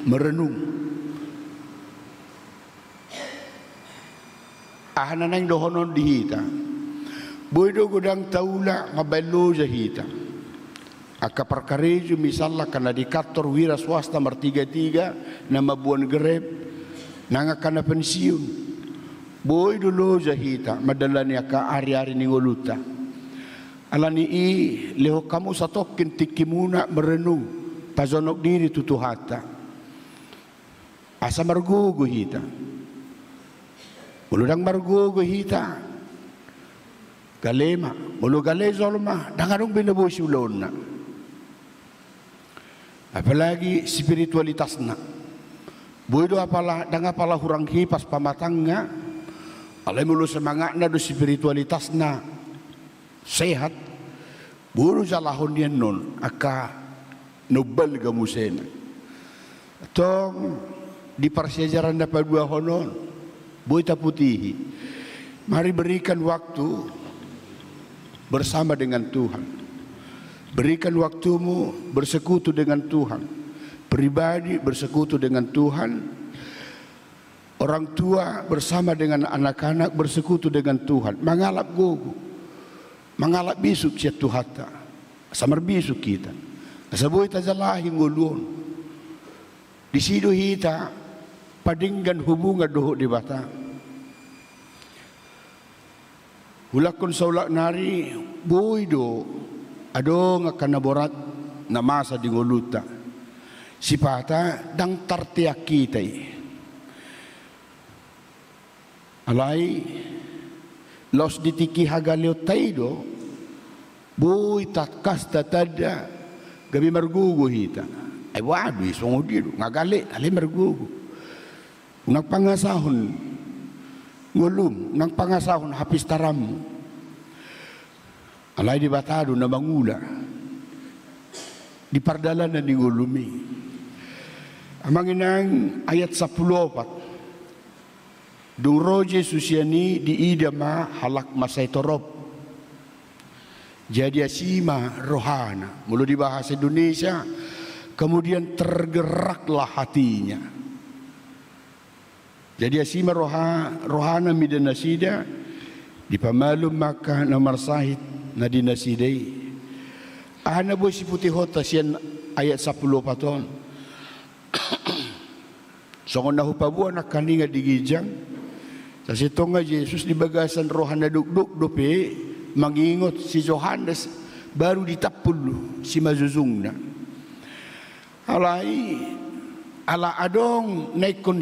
merenung. Aha na naeng dohonon di hita? Boi do godang taula mambahen loja hita. Angka parkarejo misalna, angka na di kantor wira swasta martiga-tiga, na mamboan Grab, nang angka na pensiun. Boi do loja hita mandalani angka ari-ari ni ngolunta. Alani i lehon hamu satongkin tingkimuna merenung, pajonok diri tu Tuhanta. Asa margogo hita. Molo ndang margogo hita, gale ma. Molo gale jolma, ndang adong be na boi siulaonna. Apalagi spiritualitasna. Boi do apala, ndang apala hurang hipas pamatangna, alai molo semangatna do spiritualitasna sehat, boi do jalahon nian non angka na umbalga musena. Tong di parsiajaran na paduahon on, boi taputihi. Mari berikan waktu bersama dengan Tuhan. Berikan waktumu bersekutu dengan Tuhan. Pribadi bersekutu dengan Tuhan. Orang tua bersama dengan anak-anak bersekutu dengan Tuhan, mangalap gogo, mangalap bisuk sian Tuhanta, asa marbisuk hita, asa boi tajalahi ngolu on. Disi do hita padenggan hubungan dohot Debata. Ulakkon saulak nari, boi do adong angka na borat na masa di ngolunta. Sipata ndang tarteang hita i. Alai laos di tingki hagaleonta i do boi tangkas tatanda gabe margogo hita. Ai waduh, i songon dia do, nga gale alai margogo. Unang pangasahon ngolum, unang pangasahon hapistaranmu. Alai Debata do na mangula di pardalanan ni ngolumi. Amang inang, ayat sampulu opat. Dung ro Jesus sian i, diida ma halak mansai torop. Jadi asi ma rohana. Molo di bahasa Indonesia, kemudian tergeraklah hatinya. Jadi asi ma roha, rohana mida nasida, dipamalum ma angka na marsahit na di nasida i. Aha na boi siputihonta sian ayat sampulu opat on? Songon na hupaboa nangkaningan di ginjang, sasintongna Jesus di bagasan roha na dokdok dope mangingot si Johannes baru ditampul simanjujungna. Alai ala adong na ingkon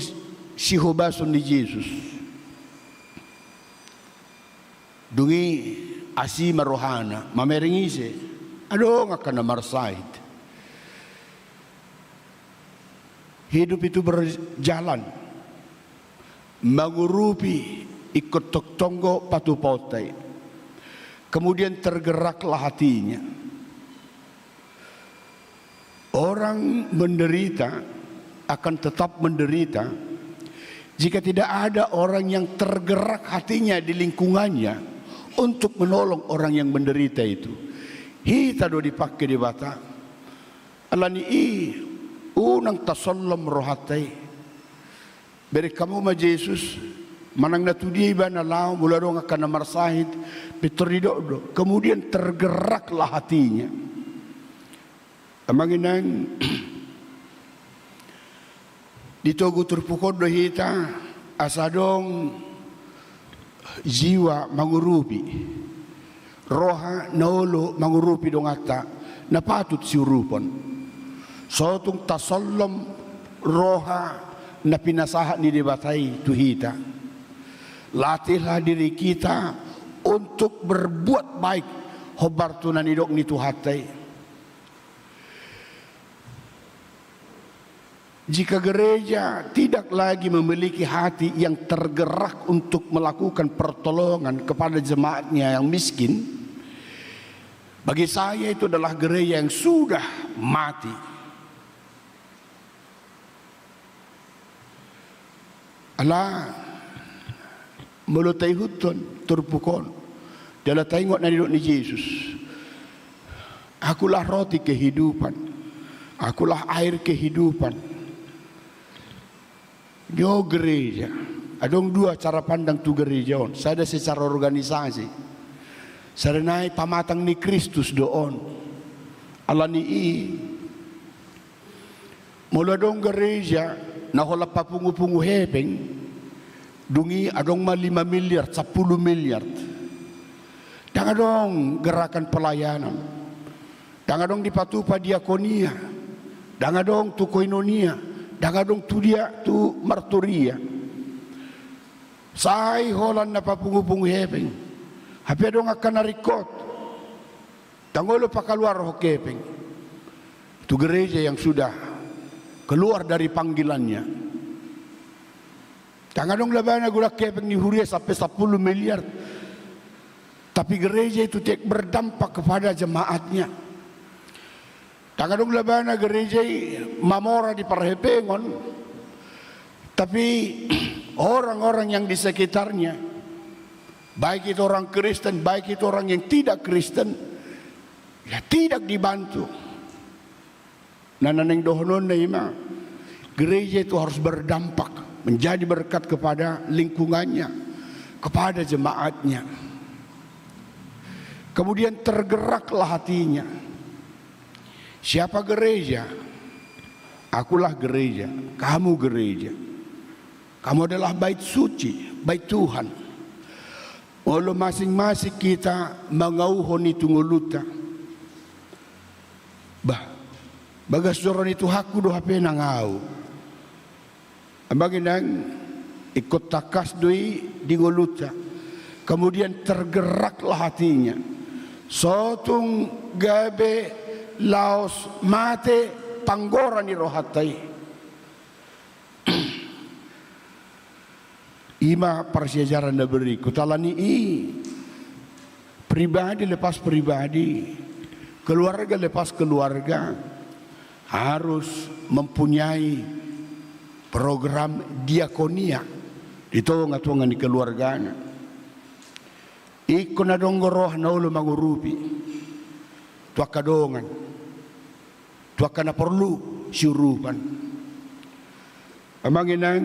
sihobason ni Jesus. Dung i asi ma rohana, mamereng ise? Adong angka na marsahit. Hidup itu berjalan, mangurupi ingkon tongtong do patupaonta i. Kemudian tergeraklah hatinya. Orang menderita akan tetap menderita jika tidak ada orang yang tergerak hatinya di lingkungannya untuk menolong orang yang menderita itu. Hita do dipake Debata. Alani i, unang tasollom rohanta i. Bereng hamu ma Jesus, manang na tu dia ibana laho, molo adong angka na marsahit, pintor didok do. Kemudian tergeraklah hatinya. Amang inang, di togu turpuk on do hita, asa adong jiwa mangurupi, roha na olo mangurupi donganta, na patut siurupon. Sotung tasollom roha na pinasahat ni Debata i tu hita. Latihlah diri kita untuk berbuat baik, hombar tu na nidok ni Tuhanta i. Jika gereja tidak lagi memiliki hati yang tergerak untuk melakukan pertolongan kepada jemaatnya yang miskin, bagi saya itu adalah gereja yang sudah mati. Ala, molo taihuthon turpuk on, jala taingot na nidok ni Jesus, "Akulah roti kehidupan, Akulah air kehidupan." Nyo gereja, adong dua cara pandang tu gereja on. Sada secara organisasi, sada nai pamatang ni Kristus do on. Alani i, molo adong gereja na holan papungupungu hepeng, dung i adong ma lima miliar, sampulu miliar. Ndang adong gerakan pelayanan. Ndang adong dipatupa diakonia. Ndang adong tu koinonia. Ndang adong tu dia, tu marturia. Sai holan na papungupungu hepeng. Hape adong angka na ringkot. Ndang olo pakaluarhon hepeng. Itu gereja yang sudah keluar dari panggilannya. Ndang adong labana godang hepeng ni huria sampe sampulu miliar. Tapi gereja itu tidak berdampak kepada jemaatnya. Ndang adong labana gereja i mamora di parhepengon. Tapi orang-orang yang di sekitarnya, baik itu orang Kristen, baik itu orang yang tidak Kristen, ya tidak dibantu. Nah, na naeng dohononna i ma, gereja itu harus berdampak, menjadi berkat kepada lingkungannya, kepada jemaatnya. Kemudian tergeraklah hatinya. Siapa gereja? Akulah gereja, kamu gereja. Kamu adalah bait suci, bait Tuhan. Molo masing-masing hita mangauhon i tu ngolunta, bah, bagas joro ni Tuhanku do hape nang ahu. Amang inang, ingkon tangkas do i di ngolunta. Kemudian tergeraklah hatinya. Sotung gabe laos mate panggora ni rohanta i. I ma parsiajaran na berikut. Alani i, pribadi lepas pribadi, keluarga lepas keluarga harus mempunyai program diakonia di tonga-tonga ni keluargana. Ingkon adong do roha na olo mangurupi tu angka dongan, tu angka na porlu siurupan. Amang inang,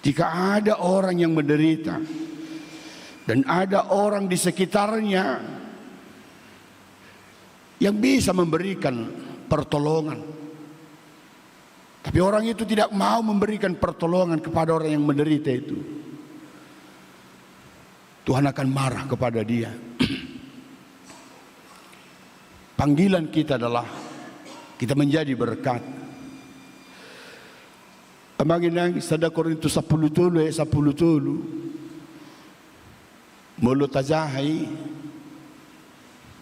jika ada orang yang menderita dan ada orang di sekitarnya yang bisa memberikan pertolongan, tapi orang itu tidak mau memberikan pertolongan kepada orang yang menderita itu, Tuhan akan marah kepada dia. Panggilan kita adalah kita menjadi berkat. Amang inang, sada Korintus sampulu tolu ayat sampulu tolu. Molo tajaha i,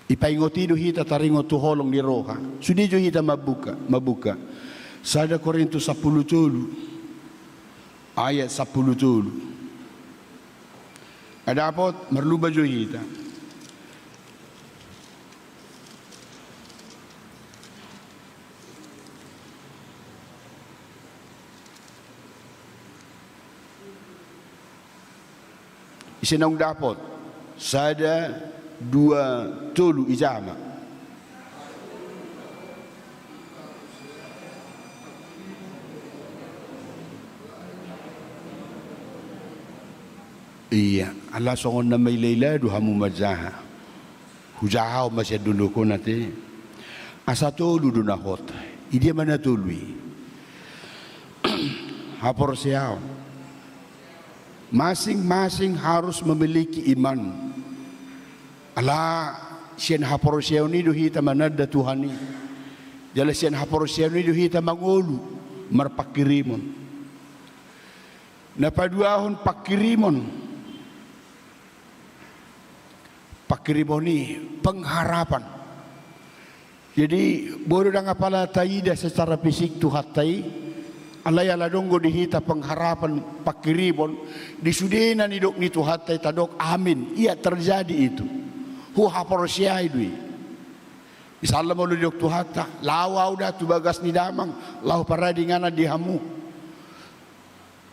dipaingot i do hita taringot tu holong ni roha. Sude jo hita mambuka, mambuka. Sada Korintus sampulu tolu, ayat sampulu tolu. Nga dapot, marlumba jo hita. Ise naung dapot? Sada, dua, tolu, ija ma. Ia, ala songon na mailaila do hamu manjaha. Hujahahon ma sian dolok on ate. Asa tolu do na hot. Idia ma na tolu i? Haporseaon. Masing-masing harus memiliki iman. Ala sian haporseaon i do hita mananda Tuhan i. Jala sian haporseaon i do hita mangolu marpangkirimon. Na paduahon pangkirimon. Pangkirimon i pengharapan. Jadi, boi do ndang apala taida secara fisik Tuhanta i, alai ala dong do di hita pengharapan pangkirimon, di sudena nidok ni Tuhanta i tadok amin, ia terjadi itu. Huhaporseai do i. Misalna molo didok Tuhanta, laho ahu da tu bagas ni damang, laho parade inganan di hamu.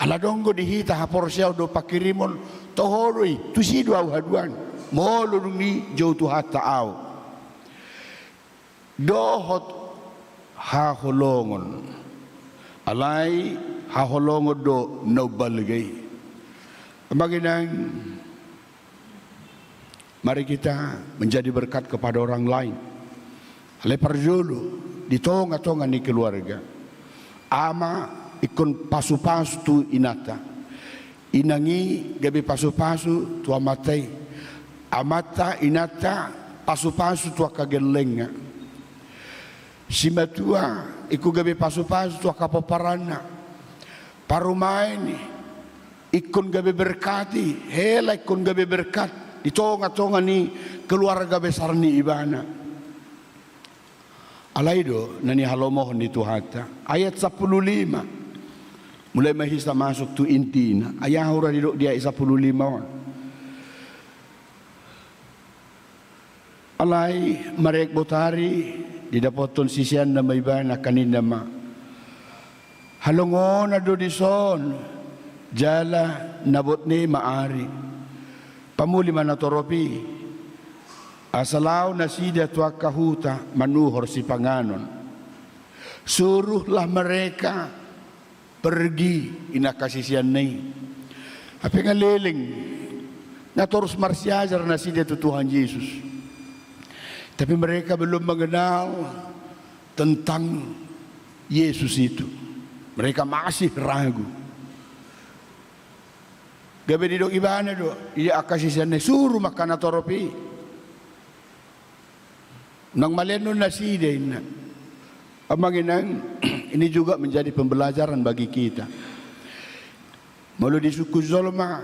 Ala dong do di hita haporseaon dohot pangkirimon, toho do i, tusi do ahu haduan. Molo dung dijou Tuhanta ahu. Dohot haholongon. Alai haholongon do na umbalga i. Amang inang, mari kita menjadi berkat kepada orang lain. Alai parjolo, di tonga-tonga ni keluarga. Ama ingkon pasu-pasu tu inanta. Inang i gabe pasu-pasu tu amanta i. Amanta, inanta, pasu-pasu tu angka gellengna. Simatua ingkon gabe pasu-pasu tu angka pomparanna. Parumaen i ingkon gabe berkat i, hela ingkon gabe berkat di tonga-tonga ni keluarga besar ni ibana. Alai do na nihalomohon ni Tuhanta. Ayat sampulu lima. Mulai ma hita masuk tu intina. Ai aha hura didok di ayat sampulu lima on? Alai marek botari, didapothon siseanna ma ibana, angka ninna ma: Halongonan do dison, jala na botne ma ari. Pamuli ma natorop i, asa laho nasida tu angka huta manuhor sipanganon. Suruhlah mereka pergi, inna angka siseanna i. Hape nga leleng, nga torus marsiajar nasida tu Tuhan Jesus. Tapi mereka belum mengenal tentang Yesus itu. Mereka masih ragu. Gabe didok ibana do, ia angka siseanna i, suru ma angka natorop i. Unang malean nasida, inna. Amang inang, ini juga menjadi pembelajaran bagi kita. Molo disungkun jolma,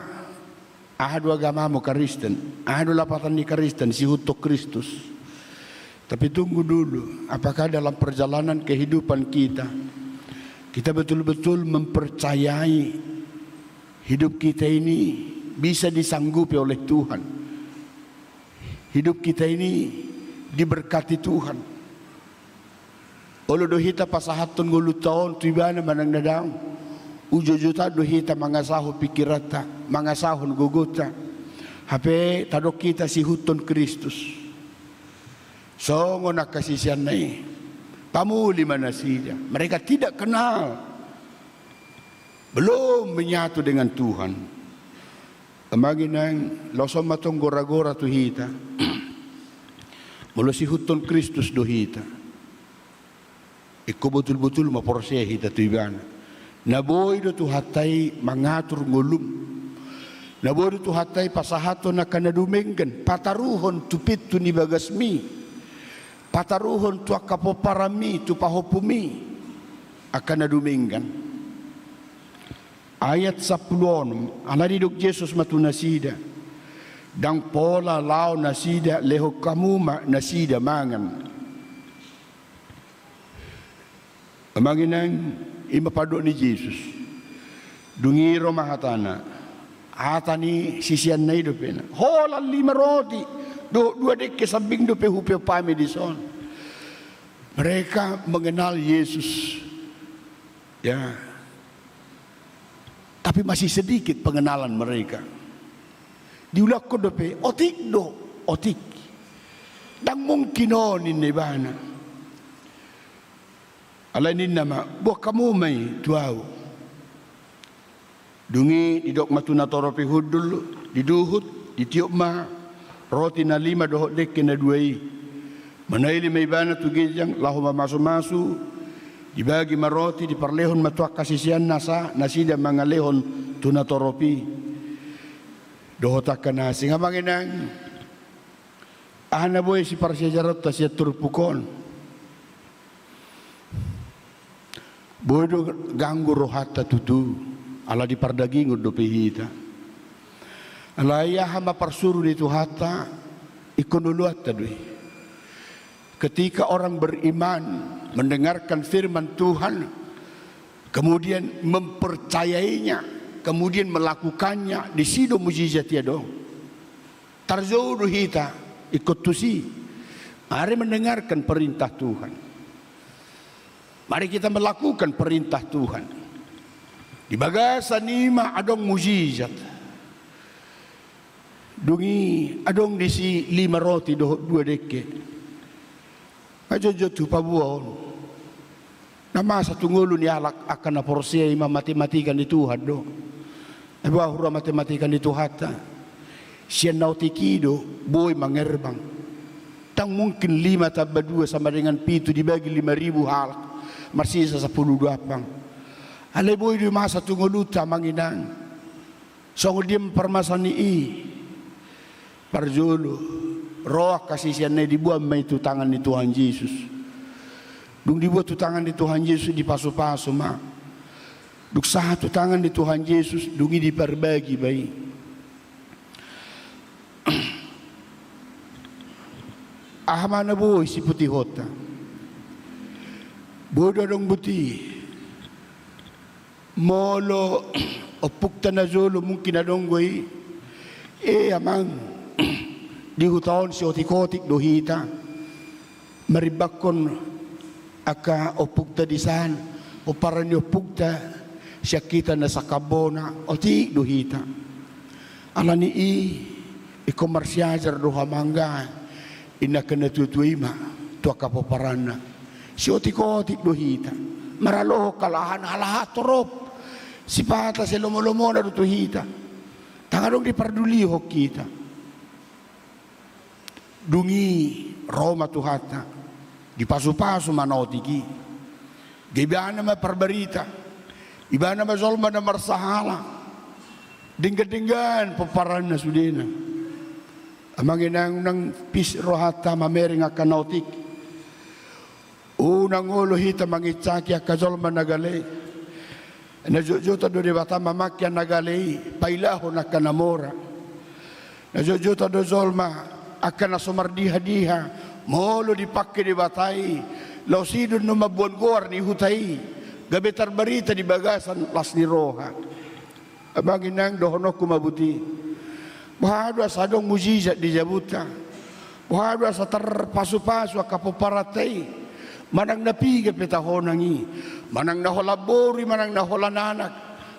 aha do agamamu, Kristen? Aha do lapatan ni Kristen, sihuthon Kristus? Tapi tunggu dulu, apakah dalam perjalanan kehidupan kita, kita betul-betul mempercayai hidup kita ini bisa disanggupi oleh Tuhan? Hidup kita ini diberkati Tuhan. Olo do hita pasahathon ngolunta on tu ibana manang na daong. Uju-uju do hita mangasahon pingkiranta, mangasahon gogonta. Hape tadok hita sihuthon Kristus. Songon angka siseanna i. Pamuli ma nasida. Mereka tidak kenal. Belum menyatu dengan Tuhan. Amang inang, laos on ma tong gora-gora tu hita. Molo sihuthon Kristus do hita, ingkon botul-botul ma porsea hita tu ibana. Na boi do Tuhanta i mangatur ngolum. Na boi do Tuhanta i pasahathon angka na dumenggan, pataruhon tu pintu ni bagasmi, pataruhon tu angka pomparanmi, tu pahompumi, angka na dumenggan. Ayat sampulu onom, ala didok Jesus ma tu nasida: Ndang pola laho nasida, lehon hamu ma nasida mangan. Amang inang, i ma pandok ni Jesus. Dung i ro ma hatana. Hata ni siseanna i dope na, holan lima roti dohot dua dengke sambing dope hupeop hami dison. Mereka mengenal Yesus. Ya. Tapi masih sedikit pengenalan mereka. Diulakhon dope, otik do, otik. Ndang mungkin on, ninna ibana. Alai ninna ma, boan hamu ma i tu ahu. Dung i didok ma tu natorop i hundul, diduhut, ditiop ma roti na lima dohot dengke na dua i. Manaili ma ibana tu ginjang, laho mamasumasu, dibagi ma roti, diparlehon ma tu angka siseanna asa nasida mangalehon tu natorop i. Dohot angka na asing. Amang inang, aha na boi siparsiajaranta sian turpuk on? Boi do ganggu rohanta tutu, ala dipardagingon dope hita. Alai aha ma parsuru ni Tuhanta, ingkon oloanta do i. Ketika orang beriman mendengarkan firman Tuhan, kemudian mempercayainya, kemudian melakukannya, disi do mujizat i adong. Tarjou do hita ingkon tusi. Mari mendengarkan perintah Tuhan. Mari kita melakukan perintah Tuhan. Di bagasan i ma adong mujizat. Dung i adong disi lima roti dohot dua dengke. Nga jotjot hupaboa on. Na masa tu ngolu ni halak angka na porsea i ma matematika ni Tuhan do. Ai boha huroa matematika ni Tuhanta? Sian na otik i do boi mangerbang. Ndang mungkin lima tambah dua sama dengan pitu dibagi lima ribu halak marsisa sampulu dua ampang. Alai boi do i masa tu ngolunta, amang inang. Songon dia ma parmasaan ni i? Parjolo, ro angka siseanna i, diboan ma i tu tangan ni Tuhan Jesus. Dung diboan tu tangan ni Tuhan Jesus, dipasupasu ma. Dung sahat tu tangan ni Tuhan Jesus, dung i diparbagi ma i. Aha ma na boi siputihonta? Boi do adong buti. Molo ompungta na jolo mungkin adong do i. E amang, di huta on siotik-otik do hita. Marimbangkon angka ompungta di san, pomparan ni ompungta, sian hita na sangkambona, otik do hita. Ala ni i, ingkon marsiajar do hamu angka, ninna angka na tua-tua i ma tu angka pomparanna. Siotik-otik do hita. Maralohon halahan, halahan torop. Sipata, silomo-lomona do tu hita. Ndang adong dipardulihon hita. Dung i ro ma Tuhanta, dipasu-pasu ma na otik i. Gabe ibana ma parbarita, ibana ma jolma na marsahala. Denggan-denggan pomparanna sudena. Amang inang, unang pis rohanta mamereng angka na otik. Unang olo hita manginsaki angka jolma na gale. Na jotjot do Debata mamangke na gale i pailahon angka na mora. Na jotjot do jolma angka na so mardiha-diha, molo dipangke Debata i, laos i do na mamboan goar ni huta i, gabe tarbarita di bagasan las ni roha. Amang inang, dohononku ma buti. Boha do asa adong mujizat di jabunta? Boha do asa tarpasu-pasu angka pomparanta i? Manang na piga pe tahonan i, manang na holan boru i, manang na holan anak,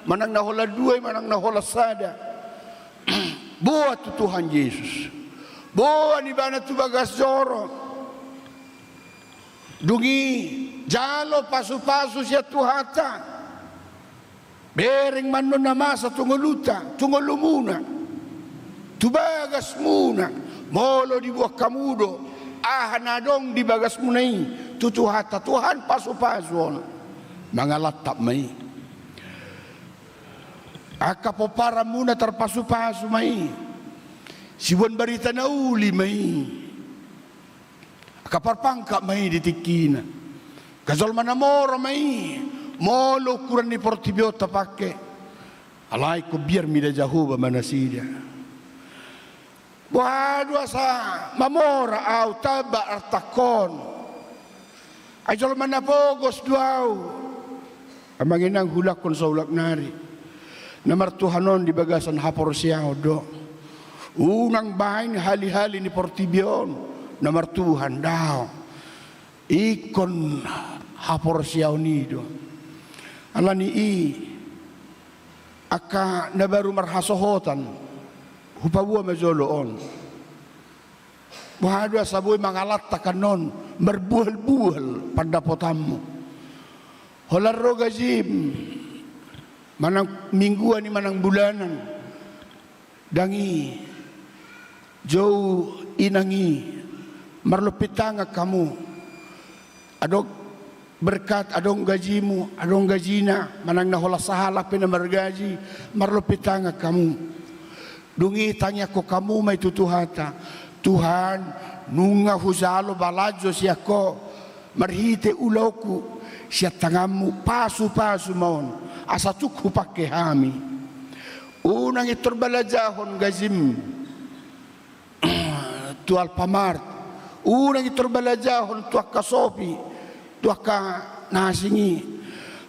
manang na holan dua i, manang na holan sada, boan tu Tuhan Jesus. Boan ibana tu bagas joro. Dung i jalo pasu-pasu sian Tuhanta. Bereng ma annon na masa tu ngolunta, tu ngolumuna, tu bagasmuna. Molo diboan hamu do aha na adong di bagasmuna i tu Tuhanta, Tuhan pasu-pasu on, mangalantap ma i. Angka pomparanmuna tarpasu-pasu ma i. Siboan barita na uli ma i. Angka parpangkat ma i di tingkina. Angka jolma na mora ma i, molo ukuran ni portibi on tapangke. Alai ingkon biar mida Jahowa ma nasida. Boha do asa mamora ahu tamba artangkon? Ai jolma na pogos do ahu. Amang inang, hulahon saulak nari. Na martuhan on di bagasan haporseaon do. Unang baen hali-hali ni portibi on na martuhan, daong. Ingkon haporseaon i do. Alani i, angka na baru marhasohotan, hupaboa ma jolo on. Boha do asa boi mangalantak annon marbuhal-buhal pandapotanmu. Holan ro gajim, manang mingguan i manang bulanan. Ndang i, jou inang i, marlompit tangan hamu. Adong berkat, adong gajimu, adong gajina, manang na holan sahalak pe na margaji, marlompit tangan hamu. Dung i tangiangkon hamu ma i tu Tuhanta. Tuhan, nunga hujalo balanjo sian Ho marhite ulaonku, sian tanganmu, pasu-pasu ma on, asa tuk hupangke hami. Unang intor balanjahon gajim tu Alfamart, unang intor balanjahon tu angka Shopee, tu angka na asing i.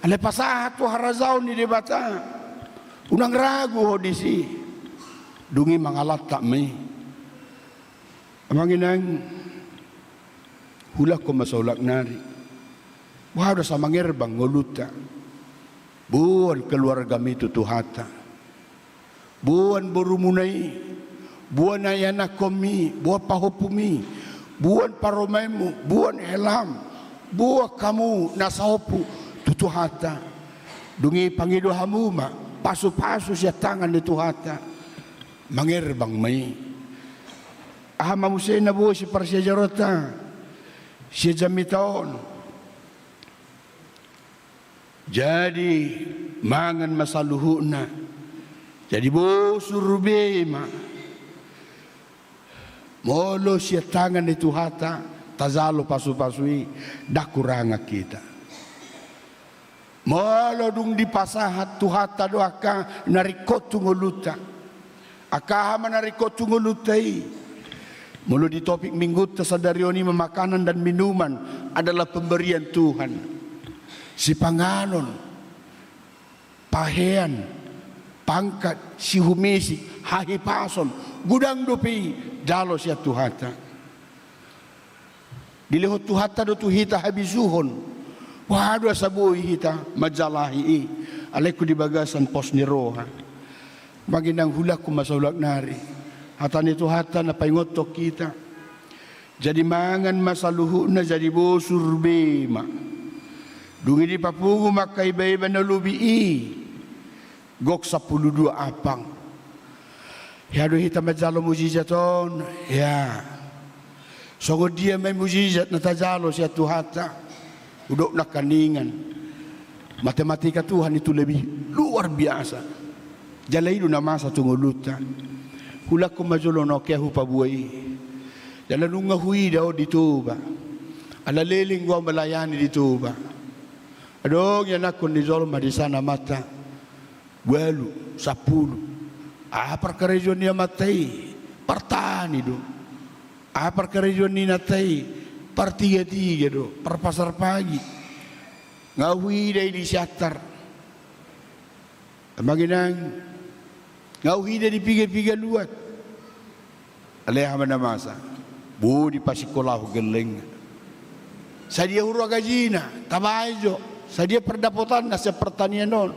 Alai pasahat tu harajaon ni Debata, unang ragu ho disi. Dung i mangalantak ma i. Amang inang, hulahon ma saulak nari. Boha do asa mangerbang ngolunta. Boan keluargami tu Tuhanta. Boan borumuna i, boan ianakhonmi, boan pahompumi, boan parumaenmu, boan helam, boan hamu na sahompu tu Tuhanta. Dung i pangido hamu ma pasu-pasu sian tangan ni Tuhanta. Mangerbang ma i. Aha ma muse na boi siparsiajaronta sian jamita on? Jadi mangan ma saluhutna. Jadi bosur be ma. Molo sian tangan ni Tuhanta tajalo pasu-pasu i, ndang hurangan hita. Molo dung dipasahat Tuhanta do angka na ringkot tu ngolunta. Angka aha ma na ringkot tu ngolunta i? Molo di topik minggunta sadari on i ma, makanan dan minuman adalah pemberian Tuhan. Sipanganon, pahean, pangkat, sihumisik, hahipason, godang dope i, jalo sian Tuhanta. Dilehon Tuhanta do tu hita habisuhon. Boha do asa boi hita manjalahi i, alai ingkon di bagasan pos ni roha. Amang inang, hulahon ma saulak nari. Hata ni Tuhanta na paingothon hita. Jadi mangan ma saluhutna, jadi bosur be ma. Dung i dipapungu ma angka iba-iba na lobi i. Gok sampulu dua ampang. Hea do hita manjalo mujizat on, hea. Songon dia ma i mujizat na tajalo sian Tuhanta? Hudok nangkaningan. Matematika Tuhan itu lebih luar biasa. Jala i do na masa tu ngolunta. Hulahon ma jolo on, hea, hupaboa i. Jala nunga huida on di Toba. Ala leleng do ahu melayani di Toba. Adong ianakhon ni jolma disi na amanta ualu, sampulu. Aha parkarejoan ni amanta i? Partani do. Aha parkarejoan ni inanta i? Partiga-tiga do, parpasar pagi. Nga huida i di Siantar. Amang inang, nga huida di piga-piga luat. Alai aha ma na masa? Boi dipasingkolahon gellengna. Sadia huroha gajina? Tabaen jo. Sadia pardapotanna sian partanian on?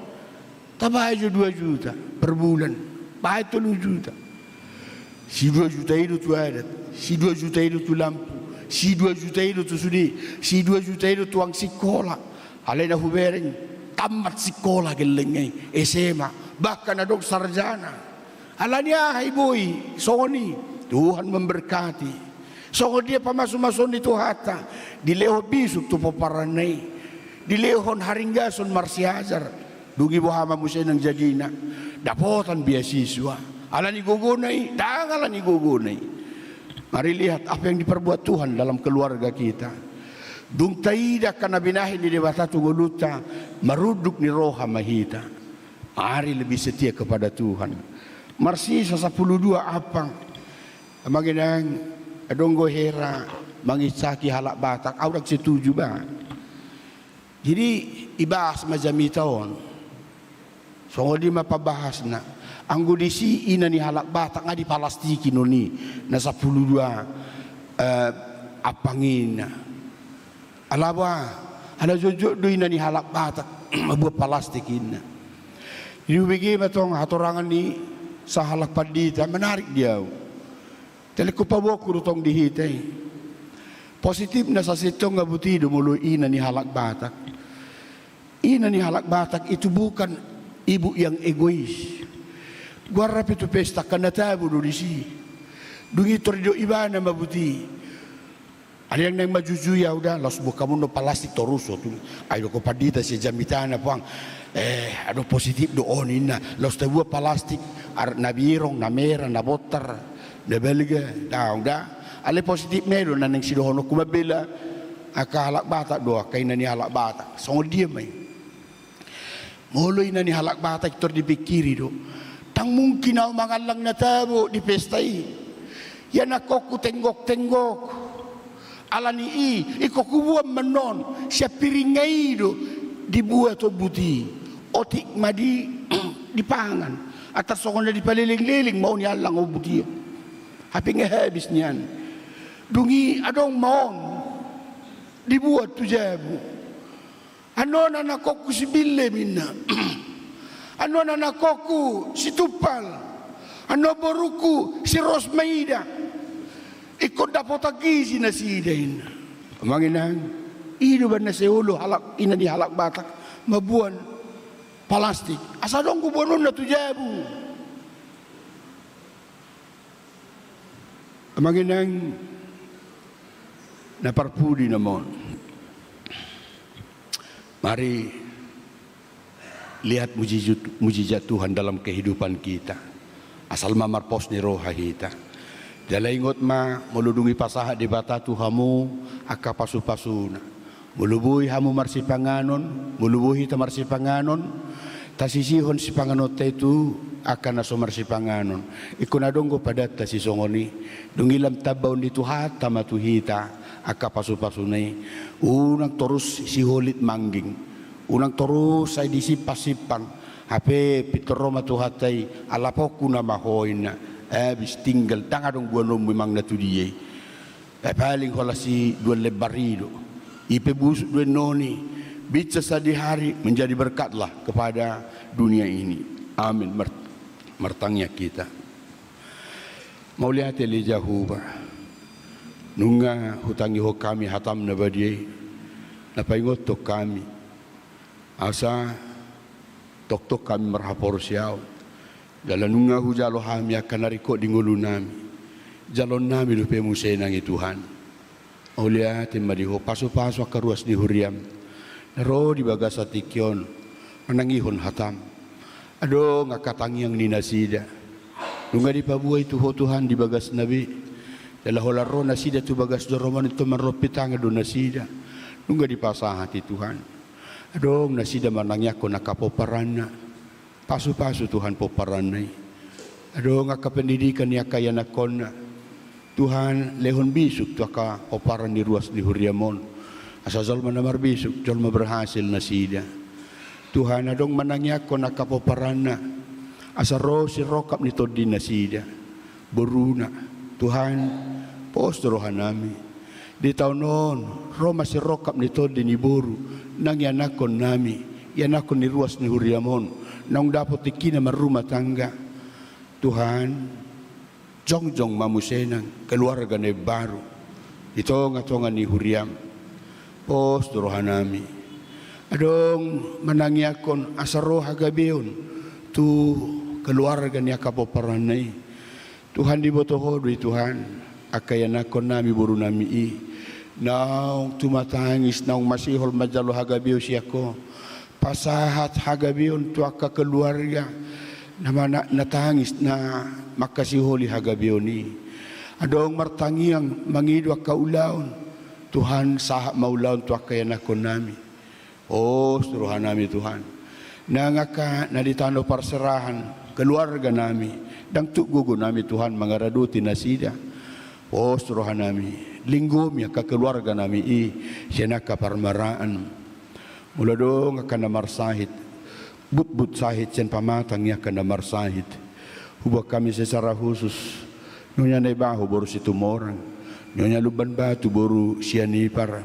Tabaen jo dua juta per bulan. Baen tolu juta. Si dua juta i do tu adat, si dua juta i do tu lampu, si dua juta i do tu sude, si dua juta i do tu uang sikola. Alai na hubereng, tamat sikola gellengna i, S M A, bahkan adong sarjana. Alani aha i boi songon i? Tuhan memberkati. Songon dia pamasumasuon ni Tuhanta, dilehon bisuk tu pomparanna i, dilehon haringgason marsiajar. Dung i boha ma muse nang jadina? Dapotan beasiswa. Alani gogona i? Ndang alani gogona i. Mari lihat apa yang diperbuat Tuhan dalam keluarga kita. Dung taida angka na binahen ni Debata tu ngolunta, marunduk ni roha ma hita. Mari lebih setia kepada Tuhan. Marsisa sampulu dua ampang. Amang inang, adong do hera manginsaki halak Batak, ahu ndang setuju ba. Jadi, ibahas ma jamita on. Songon i ma pambahasna. Anggo disi ina ni halak Batak nga dipalastikhon on i, na sampulu dua, eh, ampang i ninna. Ala boha, ala jotjot do ina ni halak Batak mambuat palastik ninna. Di hubege ma tong hatorangan ni sahalak pandita, menarik di au. Talingkop paboku do tong di hita i. Positifna sasintongna buti do molo ina ni halak Batak. Ina ni halak Batak itu bukan ibu yang egois. Goarna pe tu pesta kan na tabo do disi. Dung i tor didok ibana ma buti. Ada yang naeng manjujui au da, laos buat hamu do palastik torus o tu. Ai didok pandita sian jamitana puang. Eh, adong positif do on ninna. Laos tabuat palastik. Ar-, na birong, na mera, na bontar. Na balga, daong da. Alai positif ma i do na naeng sidohononku mambela angka halak Batak do, angka ina ni halak Batak. Songon dia ma i. Molo ina ni halak Batak tor dipingkiri do. Ndang mungkin au mangallang na tabo di pesta i. Ianakhonku tenggok-tenggok. Alani i, ingkon hubuan ma annon, sian piringa i do dibuat on buti. Otik ma di, dipangan. Antar songon na dipaleleng-leleng ma on iallang on buti. Hape nga habis nian. Dung i adong ma on. Dibuat tu jabu. Annon anakhonku si Billem ninna. Annon anakhonku si Tumpal. Annon borungku si Rosmaida. Ingkon dapotan gizi nasida ninna. Amang inang, i do umbahen na sai olo halak, ina ni halak Batak mambuat palastik. Asa adong hubuanonna tu jabu. Amang inang na parpudi nama on. Mari lihat mujizat, mujizat Tuhan dalam kehidupan kita. Asal ma marpos ni roha hita. Jala ingot ma, molo dung i pasahat Debata tu hamu angka pasu-pasuna. Molo boi hamu marsipanganon, molo boi hita marsipanganon, tasisihon sipanganonta i tu angka na so marsipanganon. Ingkon adong do padanta sisongon i. Dung i lam tambaon ni Tuhanta ma tu hita angka pasu-pasuna i. Unang torus siholit mangging. Unang torus sai disimpan-simpan. Hape pintor ro ma Tuhanta i, alaponku nama ho ninna. Habis tinggal, ndang adong boanonmu imang na tu dia i. Eh, paling holan si dua lembar i do. I pe busuk do annon i. Bisa sadihari menjadi berkatlah kepada dunia ini. Amin. Mar-, martangiang hita. Mauliate ale Jahowa. Nunga hutangihon hami hatam na badia i. Na paingothon hami. Asa tongtong hami marhaporseaon. Jala nunga hujalo hami angka na ringkot di ngolunami. Jaloonnami dope muse nang i Tuhan. Mauliate ma di Ho, pasu-pasu angka ruas ni huriam. Na ro di bagasan tingki on, manangihon hatam. Adong angka tangiang ni nasida. Nunga dipaboa i tu Ho Tuhan di bagasna be. Jala holan ro nasida tu bagas joro on, ingkon manrompi tangan do nasida. Nunga dipasahat i Tuhan. Adong nasida manangiangkon angka pomparanna. Pasu-pasu Tuhan pomparanna i. Adong angka pendidikan ni angka ianakhonna. Tuhan, lehon bisuk tu angka pomparan ni ruas ni huriam on. Asa jolma na marbisuk, jolma berhasil nasida. Tuhan, adong manangiangkon angka pomparanna. Asa ro sirongkap ni tondi nasida. Boruna, Tuhan, pos do rohanami. Di taon on, ro ma sirongkap ni tondi ni boru, nang ianakhonnami, ianakhon ni ruas ni huriam on, naung dapot tingkina marrumah tangga. Tuhan, jongjong ma muse nang keluarga na imbaru di tonga-tonga ni huriam. Pos do rohanami. Adong manangiangkon asa ro hagabeon tu keluarga ni angka pomparanna i. Tuhan, diboto Ho do i Tuhan, angka ianakhonnami borunami i. Naung tumatangis, naung masihol manjalo hagabeon sian Ho. Pasahat hagabeon tu angka keluarga, na mana, na tangis, na mangkasiholi hagabeon i. Adong martangiang mangido angka ulaon, Tuhan sahat ma ulaon tu angka ianakhonnami. Pos do rohanami Tuhan. Nang angka na di tano parserahan, keluarganami, ndang tuk gogonami Tuhan mangaradoti nasida. Pos do rohanami, linggomi angka keluarganami i, sian angka parmaraan. Molo adong angka na marsahit, butbut sahit sian pamatang i angka na marsahit, huboan hami secara khusus Nyonya Naibaho boru Situmorang, Nyonya Lumban Batu boru Sianipar,